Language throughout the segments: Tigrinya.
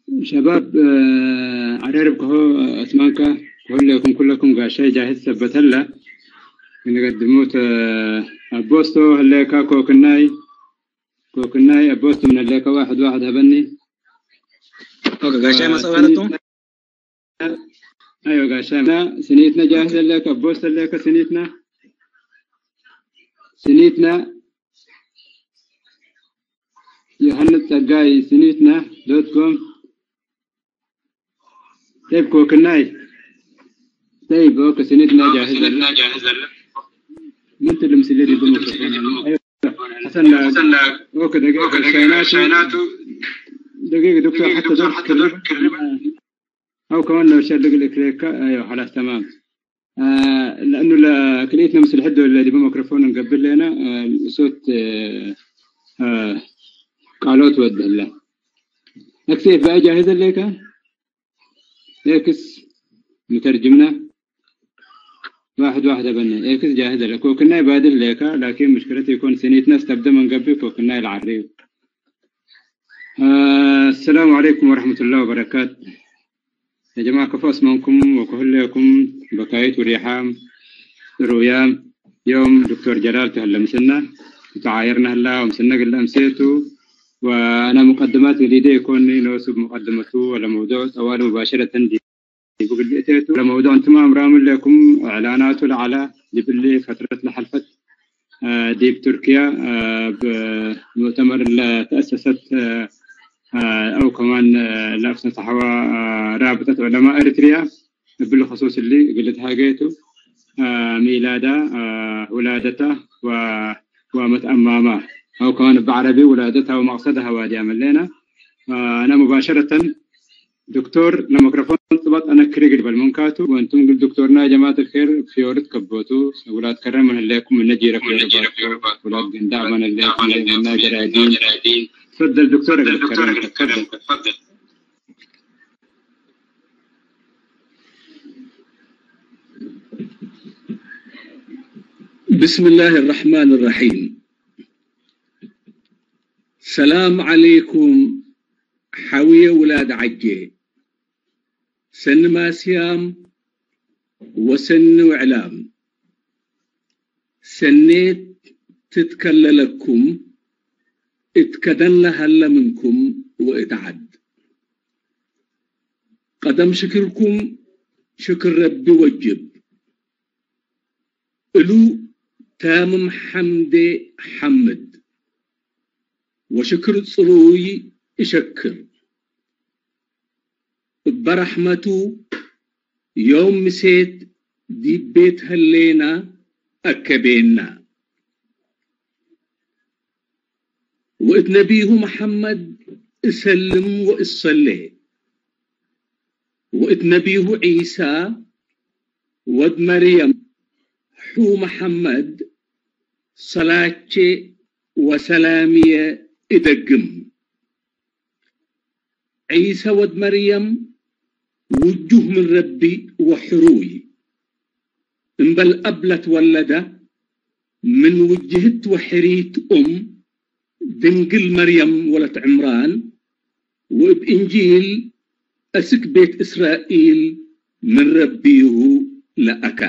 ሸባብ፣ እ፣ ዓረርብ ክሆ፣ እስማንካ፣ ክህለኩም ኩለኩም ጋሻይ ጃሂዝ ሰበተላ። ንገድሙት፣ እ፣ ኣቦስቶ ህለካ ኮክናይ፣ ኮክናይ ኣቦስቶ ምን ህለካ ዋሕድ ዋሕድ ሀበኒ። ኦኬ፣ ጋሻይ መጸው ያለቱ? ኣይወ ጋሻና ስኒትና ጃህ ዘለካ ቦስ ዘለካ ስኒትና ስኒትና ዮሐንስ ጸጋይ ስኒትና ዶት ኮም። ጠይብ ኮክናይ። ጠይብ ኦክ ስኒትና ጃህ ዘለ ምን ትልምስልል ይብሉ حسن. اوكي دقيقة، شايناتو. دقيقة دكتور، حتى دور كريم. او كمان لو شاد لك لك. ايوه خلاص تمام. آه، لانه لا كليتنا مثل حد ولا دي ميكروفون نقبل لنا، آه، صوت، آه، آه، قالوت ود هلا. اكسي بقى جاهزة لك؟ اكس مترجمنا. واحد واحد ابن اكس جاهزة لك، وكنا يبادل لك، لكن مشكلة يكون سنيتنا استبدأ من قبل، وكنا العريب. آه، السلام عليكم ورحمة الله وبركاته. يا جماعة، كفو اسمكم وكهلكم بكايت وريحام رؤيام. يوم دكتور جلال تهلا مسنا، تعايرنا هلا ومسنا قلنا امسيتو. وانا مقدمات جديدة يكون نوسب مقدمته ولا موضوع طوال مباشرة دي. ብግልእቴቱ ለመውዶ እንትማም ራም ለኩም ዕላናቱ ለዓላ ዲብሊ ፈትረት ለሐልፈት፣ እ፣ ዲብ ቱርክያ፣ እ፣ ብሙእተመር ለተአሰሰት፣ እ፣ እ፣ አው ከማን፣ እ፣ ለአፍሰት አሕዋ፣ እ፣ ራብጠት ዑለማ ኤርትርያ እብል ኸሱስ እሊ ግልት ሃገየቱ፣ እ፣ ሚላዳ፣ እ፣ ውላደታ ወ-፣ ወመትአማማ አው ከማን ብዓረቢ ውላደታ ወመቅሰደ ሀዋዲያ መለና። እ፣ አነ ሙባሸረተን ዶክቶር ለመክረፎን ጽባጥ አነክሪ ግድበል መንካቱ ወንቱም ግል ዶክቶርና ጀማዓት الخير ፊዮርት ከቦቱ ውላድ ከረም ምን ህለኩም እነ ጂረ ፊዮርት ውላድ ገንዳ አማን ህለኩም እና ጀራዲን። تفضل دكتور، أقلك كرم، تفضل. بسم الله الرحمن الرحيم. سلام عليكم حاوية ولاد عجي. ሰኒ ማስያም ወሰኒ ውዕላም። ሰኔት ትትከለለኩም እትከደን ለሀለ ምንኩም ወእት ዐድ። ቀደም ሽክርኩም ሽክር ረቢ ወጅብ። እሉ ታምም ሐምዴ ሐምድ ወሽክር ጽሩይ እሸክር። እበ ረሕመቱ ዮም ምሴት ዲብ ቤት ሀሌና አከቤና። ወእት ነቢሁ መሐመድ እሰልም ወእሰሌ። ወእት ነቢሁ ዒሳ ወድ መርየም ሑ መሐመድ ሰላቼ ወሰላምየ እደግም። ዒሰ ወድ መርየም ውጁህ ምን ረቢ ወሕሩይ። እምበል አብ ለትወለደ ምን ውጅህት ወሕሪት ኡም ድንግል መርየም ወለት ዕምራን። ወእብ እንጂል አስክ ቤት እስራኢል ምን ረቢሁ ለአካ።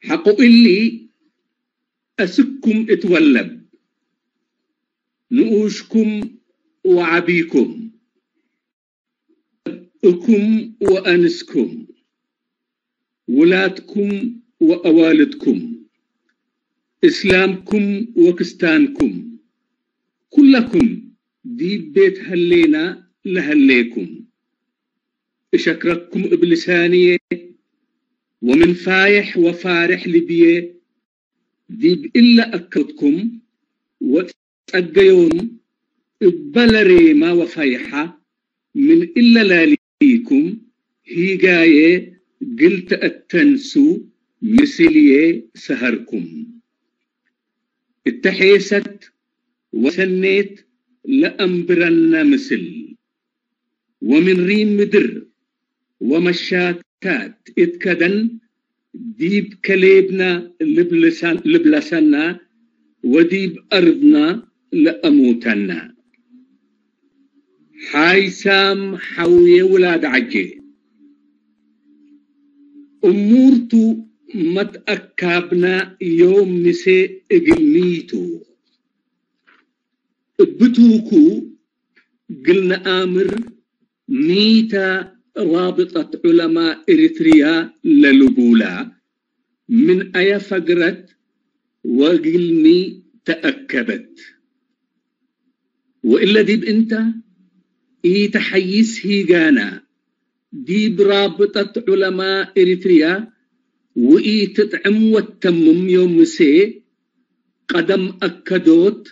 ሐቆ እሊ አስክኩም እትወለብ ንኡሽኩም ወዐቢኩም እኩም ወአንስኩም ውላድኩም ወአዋልድኩም እስላምኩም ወክስታንኩም ኩለኩም ዲብ ቤት ሀሌና ለሀሌኩም። እሸክረኩም እብ ልሳንየ ወምን ፋየሕ ወፋሬሕ ልብየ ዲብ እለ አከብኩም ወጸገዮም እበ ለሬማ ወፋይሓ ምን እለ ላሊኩም ሂጋየ ግል ተአተንሱ ምስልየ ሰሀርኩም። እተ ሔሰት ወሰኔት ለአንብረነ ምስል ወምን ሪም ምድር ወመሻካት እት ከደን ዲብ ከሌብና ልብለሰና ወዲብ አርድና ለአሙተና። ሓይሳም ሓውየ ውላድ ዓጀ። እሙርቱ መትኣካብና ዮም ምሴ እግል ሚቱ። እብቱኩ ግል ነኣምር ሚታ ራብጠት ዑለማ ኤሪትርያ ለልቡላ ምን ኣያ ፈግረት ወግልሚ ተኣከበት። ወእለ ዲብ እንተ ኢተሐይስ ሂጋና ዲብ ራብጠት ዑለማ ኤሪትርያ ወኢትጥዕም ወተምም ዮም ምሴ ቀደም ኣከዶት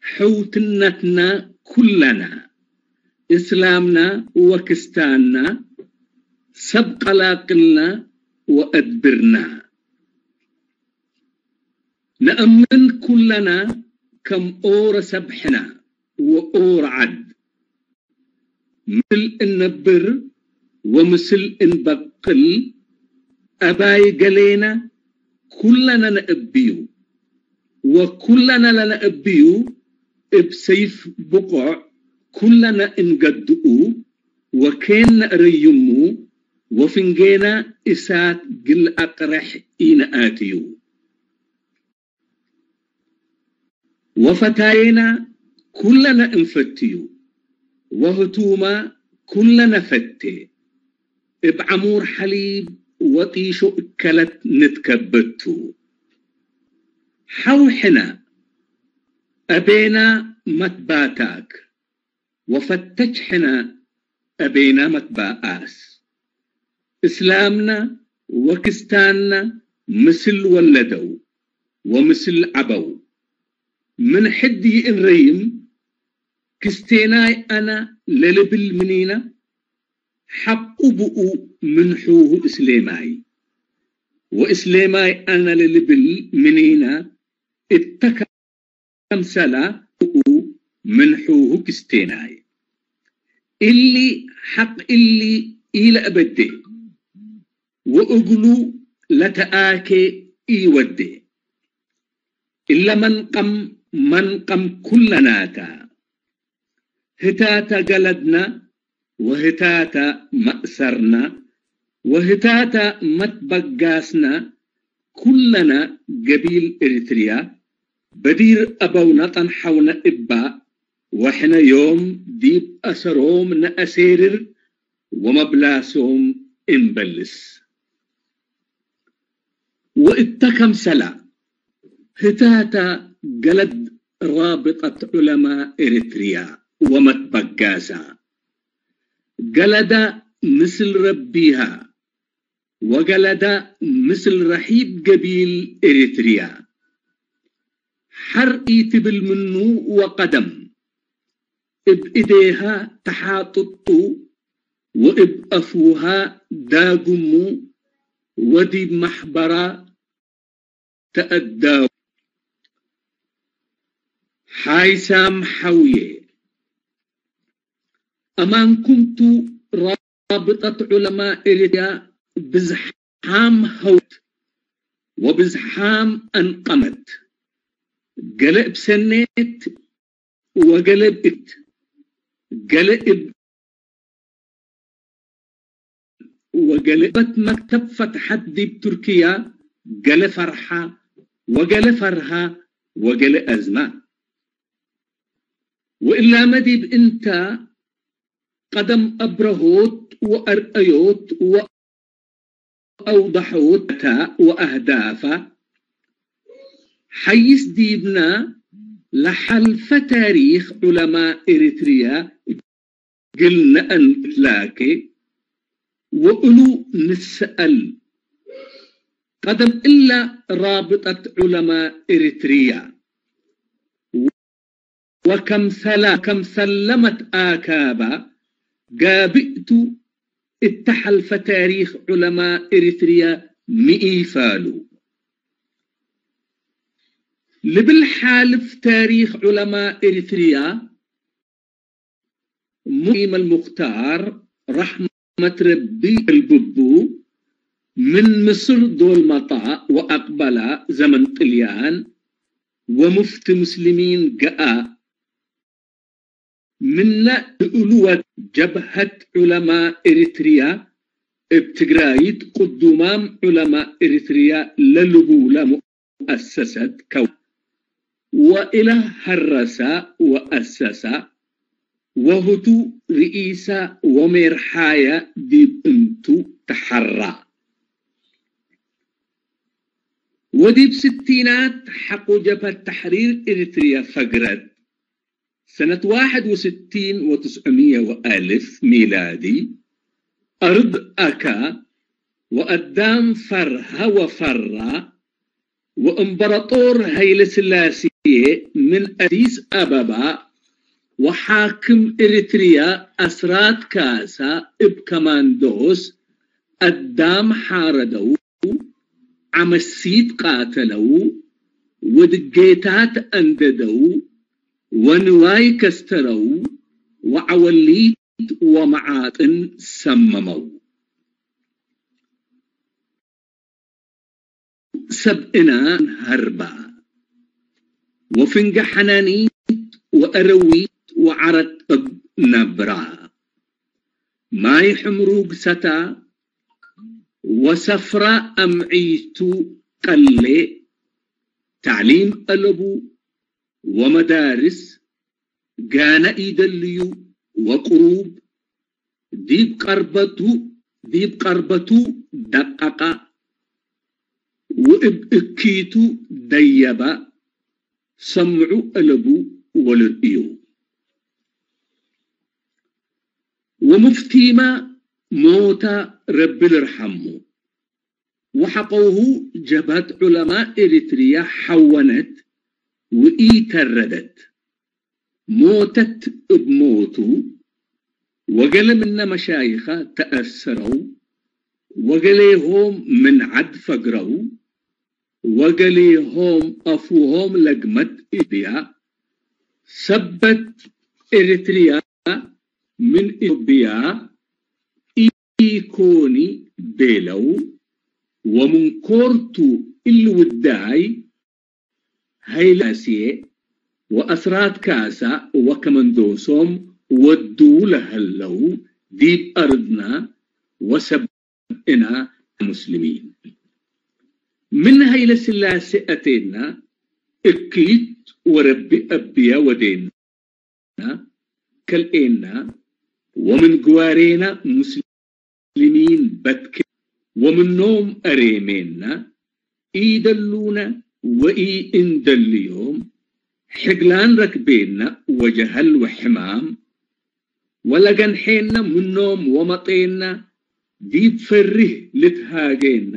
ሕውትነትና ኩለና፣ እስላምና ወክስታንና፣ ሰብ ቀላቅልና ወአድብርና። ነአምን ኩለና ከም ኦረ ሰብ ሕና ወኦረ ዓድ፣ ምስል እነብር ወምስል እንበቅል፣ አባይ ገሌና ኩለና ነእብዩ፣ ወኩለና ለነእብዩ እብ ሰይፍ ብቆዕ ኩለና እንገድኡ፣ ወኬን ነእረዩሙ፣ ወፍንጌና እሳት ግል አቅረሕ ኢነአትዩ። ወፈታዬና ኩለነ እንፈትዩ፣ ወህቱማ ኩለነ ፈቴ፣ እብ ዐሙር ሐሊብ ወጢሾ እከለት ንትከበቱ። ሐው ሕነ አቤና መትባታክ፣ ወፈተች ሕነ አቤና መትባአስ። እስላምና ወክስታንና ምስል ወለደው ወምስል ዐበው። ምን ሕድ ይእን ረይም ክስቴናይ አነ ለልብል ምኒነ ሐቁ ብኡ ምንሑሁ እስሌማይ። ወእስሌማይ አነ ለልብል ምኒነ እተ ከምሰላ ብኡ ምንሑሁ ክስቴናይ። እሊ ሐቅ እሊ ኢለአበዴ ወእግሉ ለተአኬ ኢወዴ። እለ መንቀም መንቀም ኩለናታ። ህታታ ገለድና ወህታታ መእሰርና ወህታታ መትበጋስና ኩለና ገቢል ኤሪትርያ በዲር አበውነ ጠንሐውነ እባ ወሕነ ዮም ዲብ አሰሮም ነአሴርር ወመብላሶም እንበልስ። ወእተ ከምሰላ ህታታ ገለድ ራብጠት ዑለማ ኤሪትርያ ወመትበጋሳ ገለዳ ምስል ረቢሃ ወገለዳ ምስል ረሒብ ገቢል ኤሪትርያ ሐር ኢትብል ምኑ ወቀደም እብ እዴሃ ተሓጥጡ ወእብ አፉሃ ዳግሙ ወዲብ ማሕበራ ተአዳው። ሓይሳም ሓውዬ፣ አማንኩም ቱ ራብጠት ዑለማ ኤሪትርያ ብዝሓም ሀውት ወብዝሓም አንቀመት። ገለ እብ ሰኔት ወገለ እብ እት፣ ገለ እብ ወገለ በት መክተብ ፈትሐት ዲብ ቱርክያ ገለ ፈርሓ ወገለ ፈርሃ ወገለ አዝማ። ወእላመ ዲብ እንተ ቀደም አብረሆት ወአርአዮት ወአውደሖት ወአህዳፋ ሐይስ ዲብና ለሐልፈ ታሪክ ዑለማ ኤሪትርያ እግል ነአንትላኬ ወእሉ ንሰአል። ቀደም እላ ራብጠት ዑለማ ኤሪትርያ ወከምሰላ፣ ከምሰለመት አካባ ጋብእቱ እተ ሐልፈ ታሪክ ዑለማ ኤሪትርያ ሚ ኢፋሉ። ልብል ሓልፍ ታሪክ ዑለማ ኤሪትርያ ሙቂም አልሙክታር ረሕመት ረቢ እልብቡ ምን ምስር ዶል መጣ ወአቅበላ ዘመን ጥልያን ወሙፍቲ ሙስሊሚን ገአ ምነ ልኡልወት ጀብሀት ዑለማ ኤሪትርያ እብ ትግራይት ቅዱማም ዑለማ ኤሪትርያ ለልቡለ ሙአሰሰት ከው ወእለ ሀረሳ ወአሰሳ ወህቱ ርኢሳ ወሜርሓያ ዲብ እንቱ ተሐራ። ወዲብ ስቲናት ሐቆ ጀብሀት ተሕሪር ኤሪትርያ ፈግረት። ሰነት ዋሕድ ወስቲን ወትስዕምየ ወአልፍ ሚላዲ፣ አርድ አካ ወአዳም ፈርሀ ወፈራ፣ ወእምበረጦር ሀይለስላሴ ምን አዲስ አበባ ወሓክም ኤሪትርያ አስራት ካሳ እብ ከማንዶስ አዳም ሓረደው፣ ዐመሲት ቃተለው፣ ወድጌታት አንደደው፣ ወንዋይ ከስተረው፣ ወዐወሊት ወመዓጥን ሰመመው። ሰብእና ሀርባ፣ ወፍንገ ሐናኒት ወአረዊት ወዐረቅ እብ ነብራ። ማይ ሕምሩግ ሰታ፣ ወሰፍራ አምዒቱ ቀሌ፣ ተዕሊም አለቡ ወመዳርስ ጋነ ኢደልዩ ወቅሩብ ዲብ ቀርበቱ፣ ዲብ ቀርበቱ ደቀቀ ወእብ እኪቱ ደየበ ሰምዑ አለቡ ወልርእዩ። ወሙፍቲማ ሞታ ረቢ ልርሐሙ። ወሐቀውሁ ጀብሀት ዑለማ ኤሪትርያ ሐወነት ወኢተረደት። ሞተት እብ ሞቱ ወገሌ ምነ መሻይኸ ተአሰረው ወገሌሆም ምን ዐድ ፈግረው ወገሌሆም አፉሆም ለግመት ኢትዮጵያ ሰበት ኤሪትርያ ምን ኢትዮጵያ ኢኮኒ ቤለው ወምን ኮርቱ እሊ ውዳይ ሀይላስዬ ወአስራት ካሳ ወከመንዶሶም ወዱ ለሀለው ዲብ አርድና ወሰብ እና ሙስሊሚን። ምን ሀይለ ስላሴ አቴና እኪት ወረቢ አብያ ወዴና ከልኤና ወምን ግዋሬና ሙስሊሚን በትኬ ወምኖም አሬሜና ኢደሉነ ወኢእንደልዮም ሕግላን ረክቤና ወጀሀል ወሕማም ወለገንሐና ምኖም ወመጤና ዲብ ፈርህ ልትሃጌና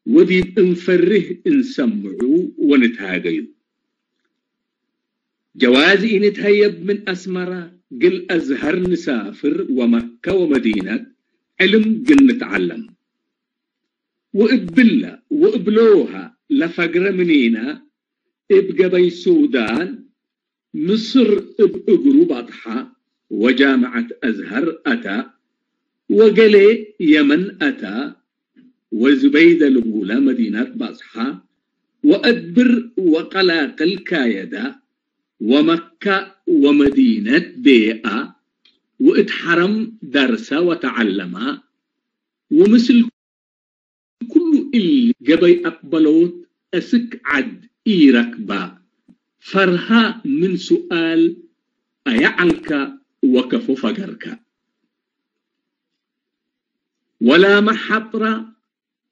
ወዲብ እንፈርህ እንሰምዑ ወንትሃገዩ። ጀዋዝ ኢንትሀየብ ምን አስመራ ግል አዝሀር ንሳፍር ወመከ ወመዲነት ዕልም ግል ንትዐለም። ወእብለ ወእብሎሃ ለፈግረ ምኔና እብ ገበይ ሱዳን ምስር እብ እግሩ ባጽሓ ወጃምዐት አዝሀር አታ ወገሌ የመን አታ ወዙበይደ ልቡለ መዲነት ባጽሓ ወአድብር ወቀላቅል ካየዳ ወመካ ወመዲነት ቤአ ወእት ሐረም ደርሰ ወተዐለማ ወምስል ኩሉ እሊ ገበይ አቅበሎት እስክ ዐድ ኢረክባ ፈርሃ ምን ሱኣል አየዐልከ ወከፎ ፈገርከ። ወላመ ሐጥራ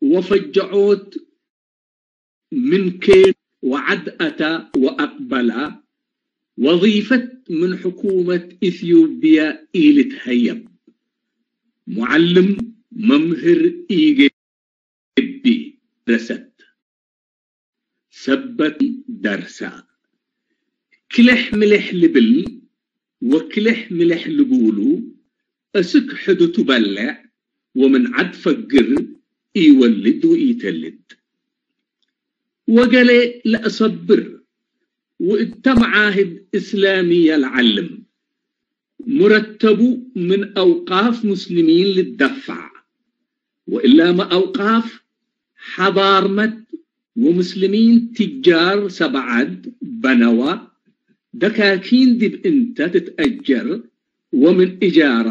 ወፈጀዖት ምን ኬን ወዐድ አታ ወአቅበላ ወዚፈት ምን ሕኩመት ኢትዮጵያ ኢልትሀየብ። ሙዐልም መምህር ኢገብእ ደረሰት ሰበት ደርሳ። ክልሕ ምልሕ ልብል ወክልሕ ምልሕ ልቡሉ እስክ ሕድቱ በልዕ ወምን ዐድ ፈግር ኢወልድ ወኢተልድ። ወገሌ ለአሰብር ወእተ መዓህድ እስላምየ ለዐልም። ሙረተቡ ምን አውቃፍ ሙስሊሚን ልደፋዕ ወእላመ አውቃፍ ሐዳርመት ወሙስሊሚን ትጃር ሰብዓድ በነዋ ደካኪን ዲብ እንተ ትትአጀር ወምን እጃራ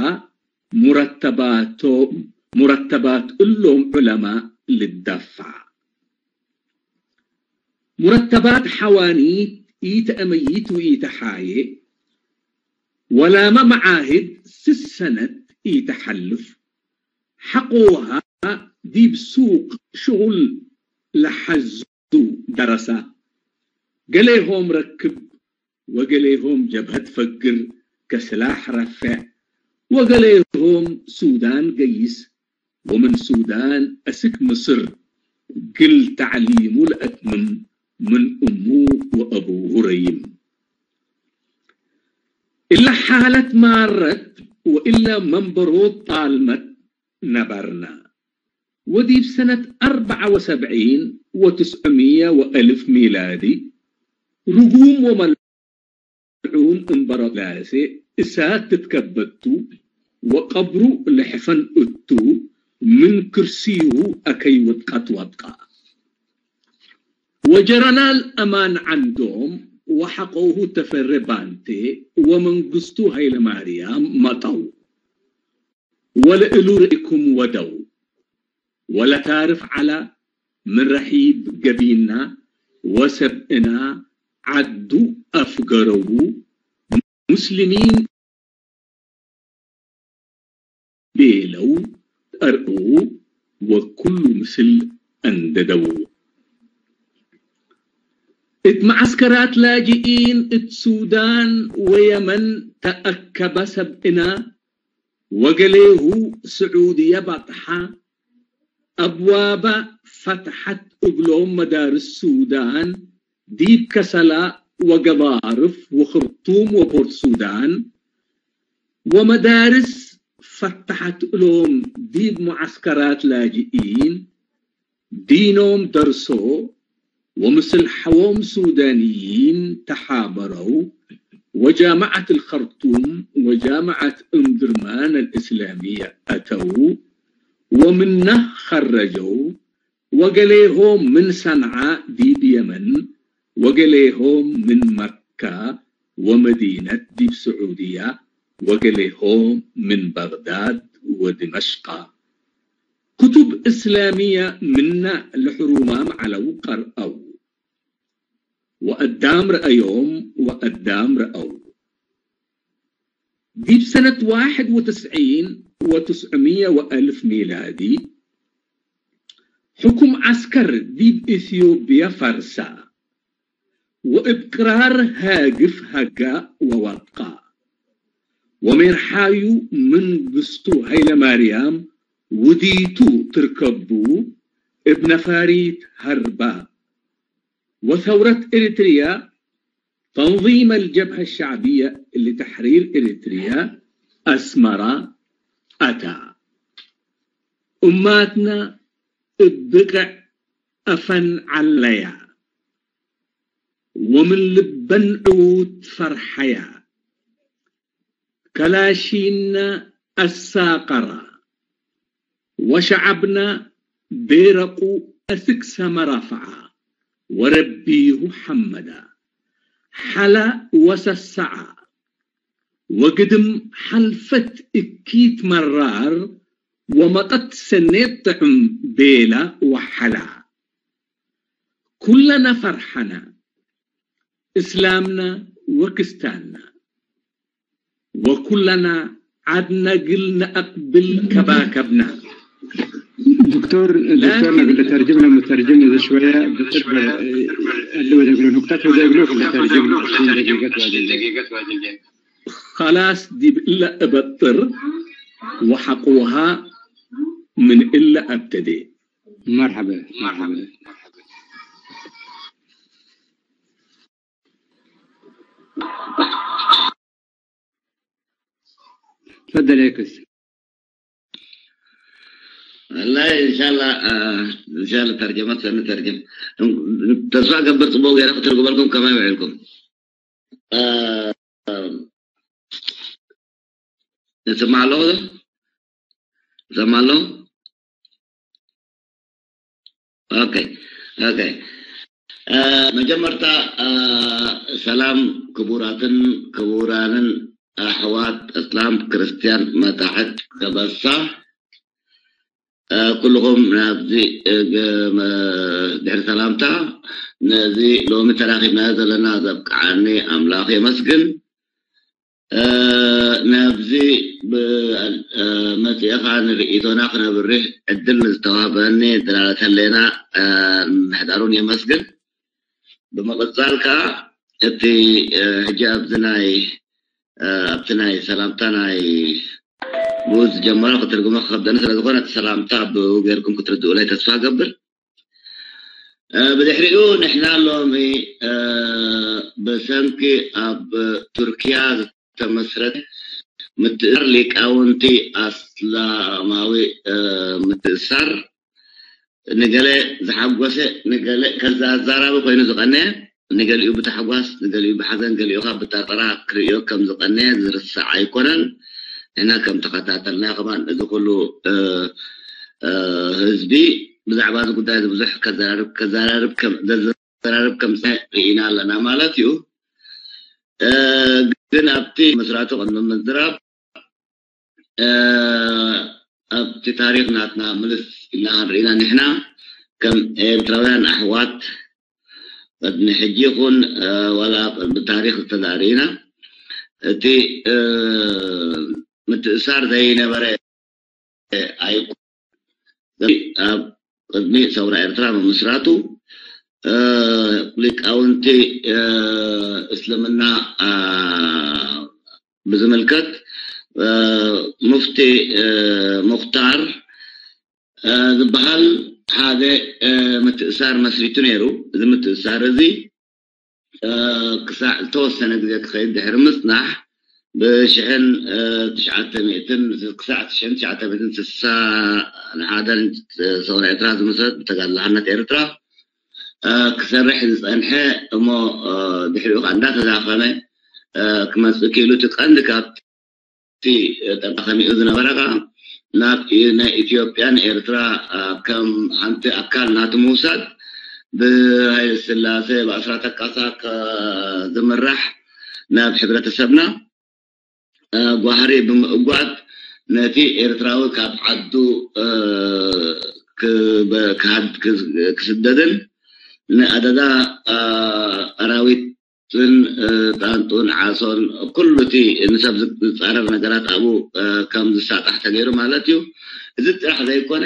ሙረተባቶም፣ ሙረተባት እሎም ዑለማ ልደፋ። ሙረተባት ሐዋኒት ኢተአመይት ወኢተሓዬ፣ ወላመ መዓህድ ስስ ሰነት ኢተሐልፍ፣ ሐቆሃ ዲብ ሱቅ ሽቁል ለሐዙ ደረሳ። ገሌሆም ረክብ ወገሌሆም ጀብሀት ፈግር ከስላሕ ረፍዕ፣ ወገሌሆም ሱዳን ገይስ፣ ወምን ሱዳን አስክ ምስር ግል ተዕሊሙ ለአትምም ምን እሙ ወአቡሁ ረይም። እለ ሓለት ማረት ወእለ መንበሮት ጣልመት ነበርና። ወዲብ ሰነት አርበዓ ወሰብዒን ወትስዕምየ ወአልፍ ሚላዲ ርጉም ወመልዑን እምበረስላሴ እሳት ትትከበቱ ወቀብሩ ልሕፈን እቱ ምን ክርሲሁ አከይ ወጥቀት ወብቃ። ወጀረናል አማን ዓንዶም ወሐቆሁ ተፈረ ባንቴ ወመንግስቱ ሀይለማርያም መጠው። ወለእሉ ርኢኩም ወደው። ወለታርፍ ዐላ ምን ረሒብ ገቢና ወሰብእና ዓዱ አፍገረዉ ሙስሊሚን ቤለው ተርኡ ወኩሉ ምስል አንደደው። እት መዓስከራት ላጅኢን እት ሱዳን ወየመን ተአከበ ሰብእና ወገሌሁ ስዑድየ በጥሐ። አብዋበ ፈትሐት እግሎም መዳርስ ሱዳን ዲብ ከሰላ ወገዳርፍ ወኽርቱም ወፖርት ሱዳን ወመዳርስ ፈተሐት እሎም ዲብ ሙዓስከራት ላጅኢን ዲኖም ደርሶ ወምስል ሐዎም ሱዳንይን ተሓበረው ወጃምዓት አልኸርቱም ወጃምዓት እምድርማን አልእስላምየ አተው ወምና ኸረጀው ወገሌሆም ምን ሰንዓ ዲብ የመን ወገሌሆም ምን መካ ወመዲነት ዲብ ስዑድያ ወገሌሆም ምን በግዳድ ወድመሽቃ። ክቱብ እስላምየ ምነ ለሕሩማም ዐለው ቀርአው። ወአዳም ረአዮም ወአዳም ረአው። ዲብ ሰነት ዋሕድ ወትስዒን ወትስዕምየ ወአልፍ ሚላዲ፣ ሕኩም ዐስከር ዲብ ኢትዮጵያ ፈርሳ፣ ወእብ ቅራር ሃግፍ ሀጋ ወወድቃ፣ ወሜርሓዩ መንግስቱ ሀይለማርያም ውዲቱ ትርከቡ እብ ነፋሪት ሀርባ። ወሰውረት ኤሪትርያ፣ ተንዚም አልጀብሀ ሸዕብየ ለተሕሪር ኤሪትርያ፣ አስመራ አታ። እማትና እብ ብቅዕ አፈን ዐለያ፣ ወምን ልበን ዕዉት ፈርሐያ። ከላሺና አሳቀራ፣ ወሸዐብና ቤረቁ አስክ ሰመ ረፍዓ፣ ወረቢሁ ሐመዳ። ሐላ ወሰሰዓ፣ ወግድም ሐልፈት እኪት መራር፣ ወመጠት ሰኔት ጥዕም ቤላ ወሐላ። ኩለና ፈርሐና፣ እስላምና ወክስታንና፣ ወኩለና ዐድነ እግል ነአቅብል ከባከብና። دكتور، دكتور، لكن نقول لترجم لما ترجم إذا شوية بتقبل، اللي بدي أقوله نقطة، بدي أقوله لترجم عشرين دقيقة واجد. خلاص ዲብ እለ እበጥር ወሐቁሃ ምን እለ አብተዴ። مرحبا، مرحبا. تفضل يا كوس. والله إن شاء الله، آه، إن شاء الله ترجمت سنترجم. ተስፋ ገብር ጽቡቅ ገይረ ክትርጉመልኩም ከመይ ውዒልኩም? آه، آه، ይስማዕ ኣለኹ ዶ? ይሰማዕ ኣለኹ? ኦኬ፣ ኦኬ። መጀመርታ ሰላም ክቡራትን ክቡራንን ኣሕዋት እስላም ክርስትያን መታሕት ከበሳ ኩልኹም ናብዚ ድሕሪ ሰላምታ ነዚ ሎሚ ተራኺብናዮ ዘለና ዘብቅዓኒ ኣምላኽ የመስግን። ናብዚ መፅኤኻ ንርእይቶና ክነብርህ ዕድል ንዝተዋህበኒ ድላለት ህሌና ምሕዳሩን የመስግን። ብምቕፃል ከዓ እቲ ሕጂ ኣብዚ ናይ ኣብቲ ናይ ሰላምታ ናይ ብኡ ዝጀመሮ ክትርጉሞ ክከብደኒ ስለ ዝኾነ እቲ ሰላምታ ብኡ ገይርኩም ክትርድኡለይ ተስፋ ገብር። ብድሕሪኡ ንሕና ሎሚ ብሰንኪ ኣብ ቱርኪያ ዝተመስረተ ምትእሳር ሊቃውንቲ ኣስላማዊ ምትእሳር ንገለ ዝሓጎሰ ንገለ ከዛ ኣዛራቢ ኮይኑ ዝቐነየ ንገሊኡ ብታሕጓስ ንገሊኡ ብሓዘን ገሊኡ ካብ ብጣጠራ ክርእዮ ከም ዝቐነየ ዝርሳዕ ኣይኮነን። ንሕና ከም ተኸታተልና ከማን እዚ ኩሉ ህዝቢ ብዛዕባ እዚ ጉዳይ እዚ ብዙሕ ከዘራርብ ከዘራርብ ከም ዘዘራርብ ከም ዝፀንሐ ርኢና ኣለና ማለት እዩ። ግን ኣብቲ መስራቱ ቅድሚ ምዝራብ ኣብቲ ታሪክ ናትና ምልስ ኢልና ክንርኢና ንሕና ከም ኤርትራውያን ኣሕዋት ቅድሚ ሕጂ ይኹን ዋላ ብታሪክ ዝተዛርኢና እቲ ምትእሳር ዘይነበረ ኣይኮ ኣብ ቅድሚ ሰውራ ኤርትራ ምምስራቱ ሊቃውንቲ እስልምና ብዝምልከት ሙፍቲ ሙክታር ዝበሃል ሓደ ምትእሳር መስሪቱ ነይሩ። እዚ ምትእሳር እዚ ክሳዕ ዝተወሰነ ግዜ ክኸይድ ድሕሪ ምፅናሕ ብሽሕን ትሽዓተ ሚእትን ክሳዕ ሽሕን ትሽዓተ ሚእትን ስሳ ንሓደን ሰውራ ኤርትራ ዝምስረት ብተጋድሎ ሓርነት ኤርትራ ክሰርሕ ዝፀንሐ እሞ ድሕሪኡ ከዓ እንዳተዳኸመ ክመፅእ ክኢሉ እቲ ቀንዲ ካብ እቲ ጠንቂ ከሚኡ ዝነበረ ከዓ ናብ ናይ ኢትዮጵያን ኤርትራ ከም ሓንቲ ኣካል ናቱ ምውሳድ ብሃይለ ስላሴ ብኣስራተ ካሳ ዝምራሕ ናብ ሕብረተሰብና ጓህሪ ብምእጓድ ነቲ ኤርትራዊ ካብ ዓዱ ክስደድን ንኣደዳ ኣራዊት ን ጣንጡን ዓሶን ኩሉ እቲ ንሰብ ዝፃረር ነገራት ኣብኡ ከም ዝሳጣሕ ተገይሩ ማለት እዩ። እዚ ጥራሕ ዘይኮነ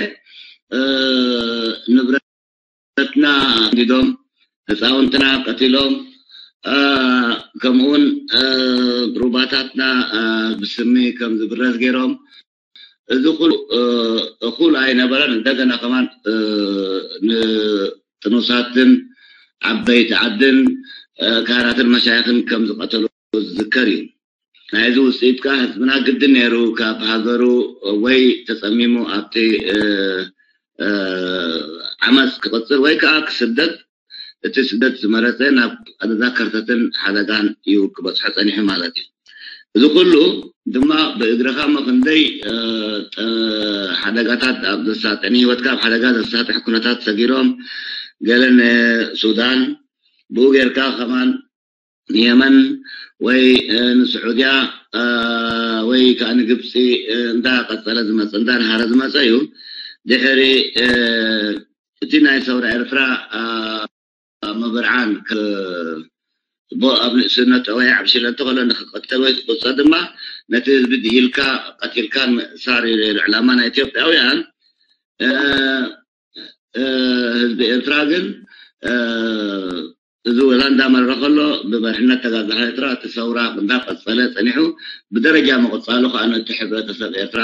ንብረትና ኣንዲዶም ህፃውንትና ቀቲሎም ከምኡውን ሩባታትና ብስሚ ከም ዝብረዝ ገይሮም እዚ ኩሉ እኹል ኣይነበረን። እንደገና ከማን ጥኑሳትን ዓበይቲ ዓድን ካህናትን መሻይኽን ከም ዝቐተሉ ዝዝከር እዩ። ናይዚ ውፅኢት ከዓ ህዝብና ግድን ነይሩ ካብ ሃገሩ ወይ ተፀሚሙ ኣብቲ ዓመፅ ክቕፅል ወይ ከዓ ክስደድ እቲ ስደት ዝመረፀ ናብ ኣደዳ ከርተትን ሓደጋን እዩ ክበፅሖ ፀኒሑ ማለት እዩ። እዚ ኩሉ ድማ ብእግርኻ መክንደይ ሓደጋታት ኣብ ዘሳጥዕ ንህይወትካ ኣብ ሓደጋ ዘሳጥሕ ኩነታት ሰጊሮም ገለ ንሱዳን ብኡ ጌርካ ከማን ንየመን ወይ ንስዑድያ ወይ ከዓ ንግብፂ እንዳቀፀለ ዝመፀ እንዳንሃረ ዝመፀ እዩ። ድሕሪ እቲ ናይ ሰውራ ኤርትራ ምብርዓን ብ ኣብ ንእስነቱ ወይ ዓብሽለ እንተኸሎ ንክቀተል ወይ ክቁፀር ድማ ነቲ ህዝቢ ድሂልካ ቀቲልካን ምእሳር እዩ ነይሩ ዕላማ ናይ ኢትዮጵያውያን። ህዝቢ ኤርትራ ግን እዚ ወላ እንዳመረረ ከሎ ብመርሕነት ተጋዛሒ ኤርትራ እቲ ሰውራ እንዳቀፀለ ፀኒሑ ብደረጃ ምቕፃሉ ከዓ ነቲ ሕብረተሰብ ኤርትራ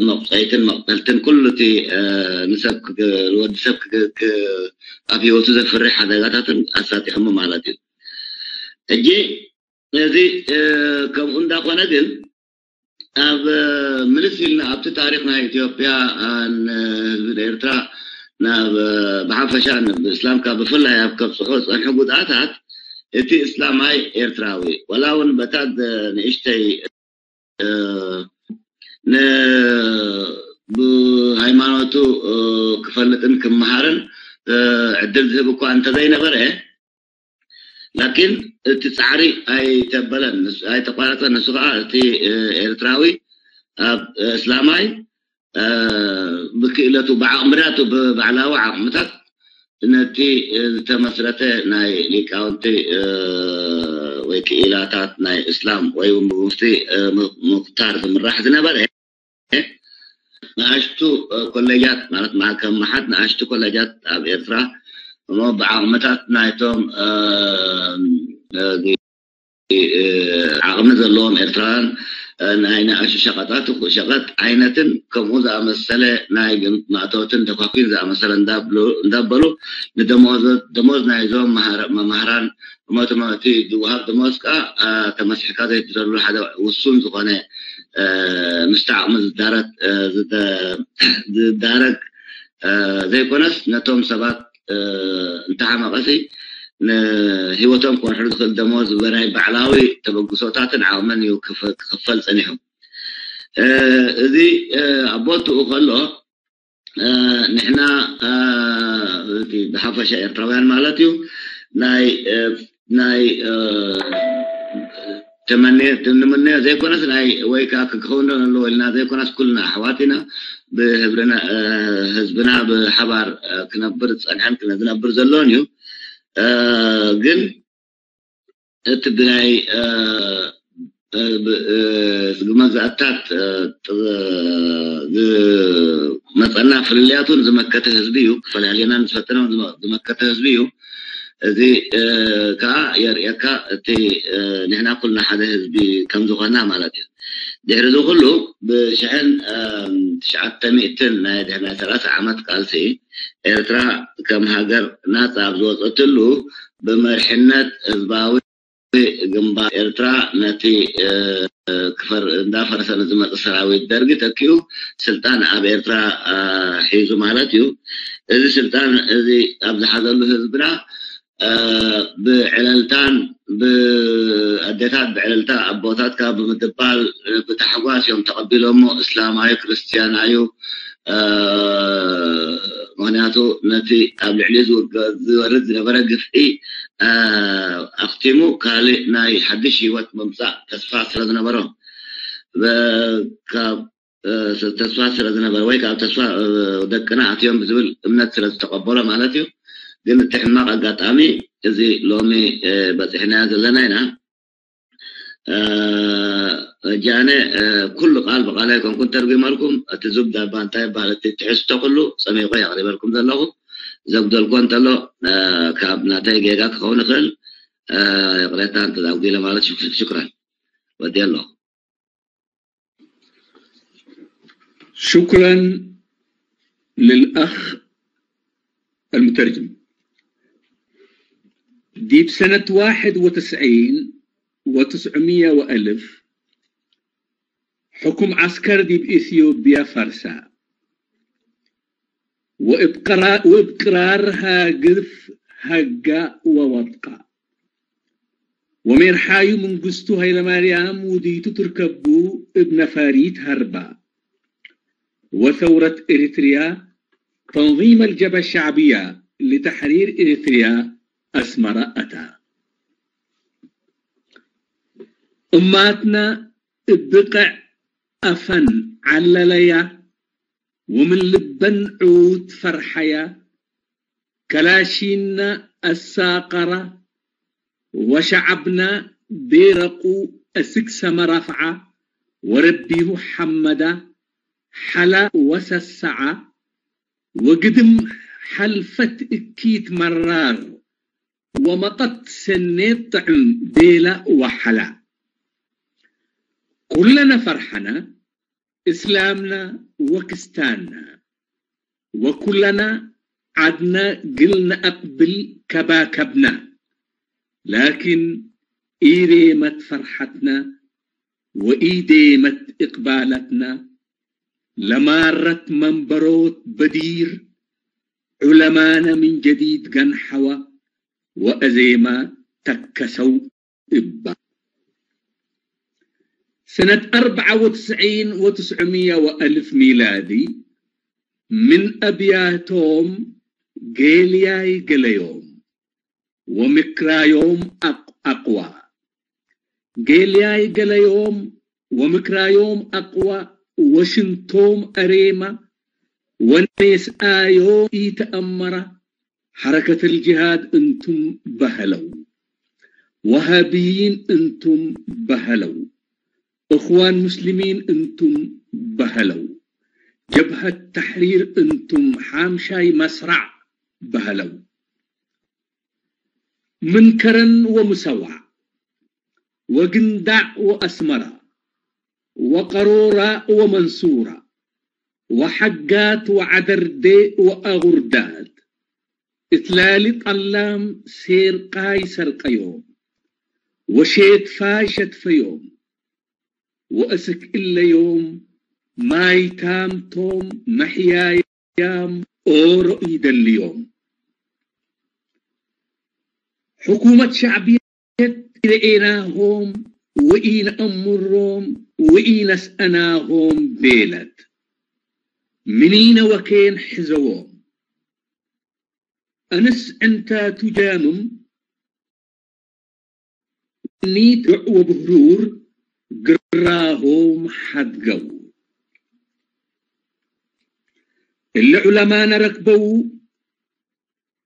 መቑፀይትን መቕተልትን ኩሉ እቲ ንሰብ ንወዲ ሰብ ኣብ ህይወቱ ዘፍርሕ ሓደጋታትን ኣሳጢሖሞ ማለት እዩ። ሕጂ ነዚ ከምኡ እንዳኾነ ግን ኣብ ምልስ ኢልና ኣብቲ ታሪክ ናይ ኢትዮጵያ ህዝቢ ኤርትራ ናብ ብሓፈሻ ብእስላምካ ብፍላይ ኣብ ከብፅሖ ዝፀንሑ ጉድኣታት እቲ እስላማይ ኤርትራዊ ወላ እውን በታ ንእሽተይ ብሃይማኖቱ ክፈልጥን ክመሃርን ዕድል ዝህብ እኳ እንተዘይነበረ፣ ላኪን እቲ ጻዕሪ ኣይተበለን፣ ንሱ ኣይተቋረጸን። ንሱ ከዓ እቲ ኤርትራዊ ኣብ እስላማይ ብክእለቱ፣ ብዓቕምታቱ፣ ብባዕላዊ ዓቕምታት ነቲ ዝተመስረተ ናይ ሊቃውንቲ ወይ ክኢላታት ናይ እስላም ወይ እውን ብሙፍቲ ሙክታር ዝምራሕ ዝነበረ ንኣሽቱ ኮሌጃት፣ ማለት ከም መሓት ንኣሽቱ ኮሌጃት ኣብ ኤርትራ እሞ ብዓቕምታት ናይቶም ዓቕሚ ዘለዎም ኤርትራውያን ናይ ንኣሽቱ ሸቐጣት፣ ሸቐጥ ዓይነትን ከምኡ ዝኣመሰለ ናይ ማእተወትን ተኳኩን ዝኣመሰለ እንዳበሉ ንደሞዝ ናይዞም መምህራን እሞ እቲ ዝወሃብ ደሞዝ ከዓ ተመስሒካ ዘይትደሉ ሓደ ውሱን ዝኾነ ምስቲ ዓቕሚ ዝዳረግ ዝዳረግ ዘይኮነስ ነቶም ሰባት እንተሓመቐሲ ንህይወቶም ክመርሕሉ ዝኽእል ደሞዝ ብናይ ባዕላዊ ተበግሶታትን ዓቕምን እዩ ክኽፈል ጸኒሑ። እዚ ኣብ ቦትኡ ከሎ ንሕና እቲ ብሓፈሻ ኤርትራውያን ማለት እዩ ናይ ናይ ተመንዮ ዘይኮነስ ናይ ወይ ከዓ ክኸውን ኣለዎ ኢልና ዘይኮነስ ኩልና ኣሕዋት ኢና። ብህብርና ህዝብና ብሓባር ክነብር ዝፀንሐን ዝነብር ዘሎን እዩ። ግን እቲ ብናይ መግዛእታት ዝመፀና ፍልልያቱን ዝመከተ ህዝቢ እዩ። ክፈላልየና ዝፈተነ ዝመከተ ህዝቢ እዩ። እዚ ከዓ የርእየካ እቲ ንሕና ኩልና ሓደ ህዝቢ ከም ዝኾና ማለት እዩ። ድሕሪ እዚ ኩሉ ብሽሕን ትሽዓተ ሚእትን ናይ ድሕሪ ናይ ሰላሳ ዓመት ቃልሲ ኤርትራ ከም ሃገር ናጻ ኣብ ዝወፀትሉ ብመሪሕነት ህዝባዊ ግንባር ኤርትራ ነቲ ክፈር እንዳፈረሰ ንዝመጽእ ሰራዊት ደርጊ ተኪኡ ስልጣን ኣብ ኤርትራ ሒዙ ማለት እዩ። እዚ ስልጣን እዚ ኣብ ዝሓዘሉ ህዝብና ብዕለልታን ብኣዴታት ብዕለልታ ኣቦታት ካብ ብምድባል ብታሕጓስ እዮም ተቐቢሎሞ። እስላማዩ ክርስትያናዩ ምክንያቱ ነቲ ኣብ ልዕሊ ዝወርድ ዝነበረ ግፍዒ ኣኽቲሙ ካልእ ናይ ሓድሽ ህይወት ምምፃእ ተስፋ ስለ ዝነበሮም ካብ ተስፋ ስለ ዝነበረ ወይ ካብ ተስፋ ደቅና ኣትዮም ብዝብል እምነት ስለ ዝተቐበሎ ማለት እዩ። ግን እቲ ሕማቕ ኣጋጣሚ እዚ ሎሚ በፂሕናዮ ዘለና ኢና። ጃነ ኩሉ ቃል ብቃል ኣይኮንኩን ተርጉመልኩም። እቲ ዙብዳ እባ እንታይ ይባሃል እቲ ትሕዝቶ ኩሉ ፀሚቆ የቅሪበልኩም ዘለኹ። ዘጉደልኮ እንተሎ ካብ ናተይ ጌጋ ክኸውን ይኽእል። ይቅሬታ እንተዛጉዲለ ማለት ሽኩራን ወዲ ኣለኹ። شكرا للأخ المترجم. ديب سنة واحد وتسعين وتسعمية وألف حكم عسكر ديب إثيوبيا فرسا وإبقرار هاقف هقا ووطقا وميرحايو منقستو هايلماريام وديتو تركبو ابن فاريت هربا وثورة إريتريا تنظيم الجبهة الشعبية لتحرير إريتريا أسمر أتا أماتنا ابقع أفن علليا ومن لبن عود فرحيا كلاشينا الساقرة وشعبنا بيرقو أسكس مرافعة وربيه حمدا حلا وسسعة وقدم حلفت إكيت مرار ومطت سنيت طعم بيلا وحلا كلنا فرحنا إسلامنا وكستاننا وكلنا عدنا قلنا أقبل كباكبنا لكن إيريمت فرحتنا وإيديمت إقبالتنا لمارت منبروت بدير علمانا من جديد قنحوة وأزيما تكسوا إبا سنة أربعة وتسعين وتسعمية وألف ميلادي من أبياتهم ጌልያይ ገለዮም ወምክራዮም ኣቕ- ኣቕዋ። ጌልያይ ገለዮም ወምክራዮም ኣቕዋ ወሽንቶም ኣሬማ ወኔስኣዮ ኢተኣመራ ሓረከተል ጅሃድ እንቱም በሀለው ወሃብይን እንቱም በሀለው እኽዋን ሙስሊሚን እንቱም በሀለው ጀብሀት ተሕሪር እንቱም ሓምሻይ መስራዕ በሀለው ምን ከረን ወምሰዋዕ ወግንዳዕ ወአስመራ ወቀሮራእ ወመንሱራ ወሓጋት ወዓደርዴ ወአጉርዳት እትላሊ ጠላም ሴርቃይ ሰርቀዮም ወሼትፋይ ሸትፈዮም ወእስክ እለዮም ማይታምቶም መሕያያም ኦሮ ይደልዮም። ሕኩመት ሸዕብየት ኢረኤናሆም ወኢነአምሮም ወኢነስአናሆም ቤለት። ምኒነ ወኬን ሕዘዎም። ኣንስ ዕንታ ቱጃምም ኒት ወብህሩር ግራሆም ሓድገው። እለ ዑለማነ ረክበው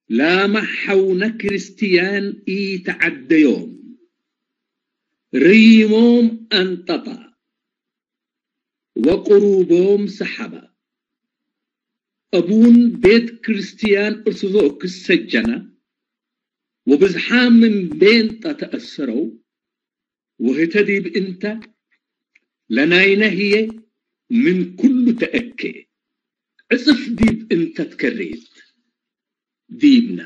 ላማ ሓውነ ክርስትያን ኢተዓደዮም። ርይሞም ኣንጠጣ ወቅሩቦም ሰሓባ። ኣቡን ቤት ክርስትያን ኦርቶዶክስ ሰጀነ ወብዝሓም ምን ቤንጣ ተኣሰረው ወህተ ዲብ እንተ ለናይነ ህዬ ምን ኩሉ ተአኬ ዕጽፍ ዲብ እንተ ትከሬት ዲብና።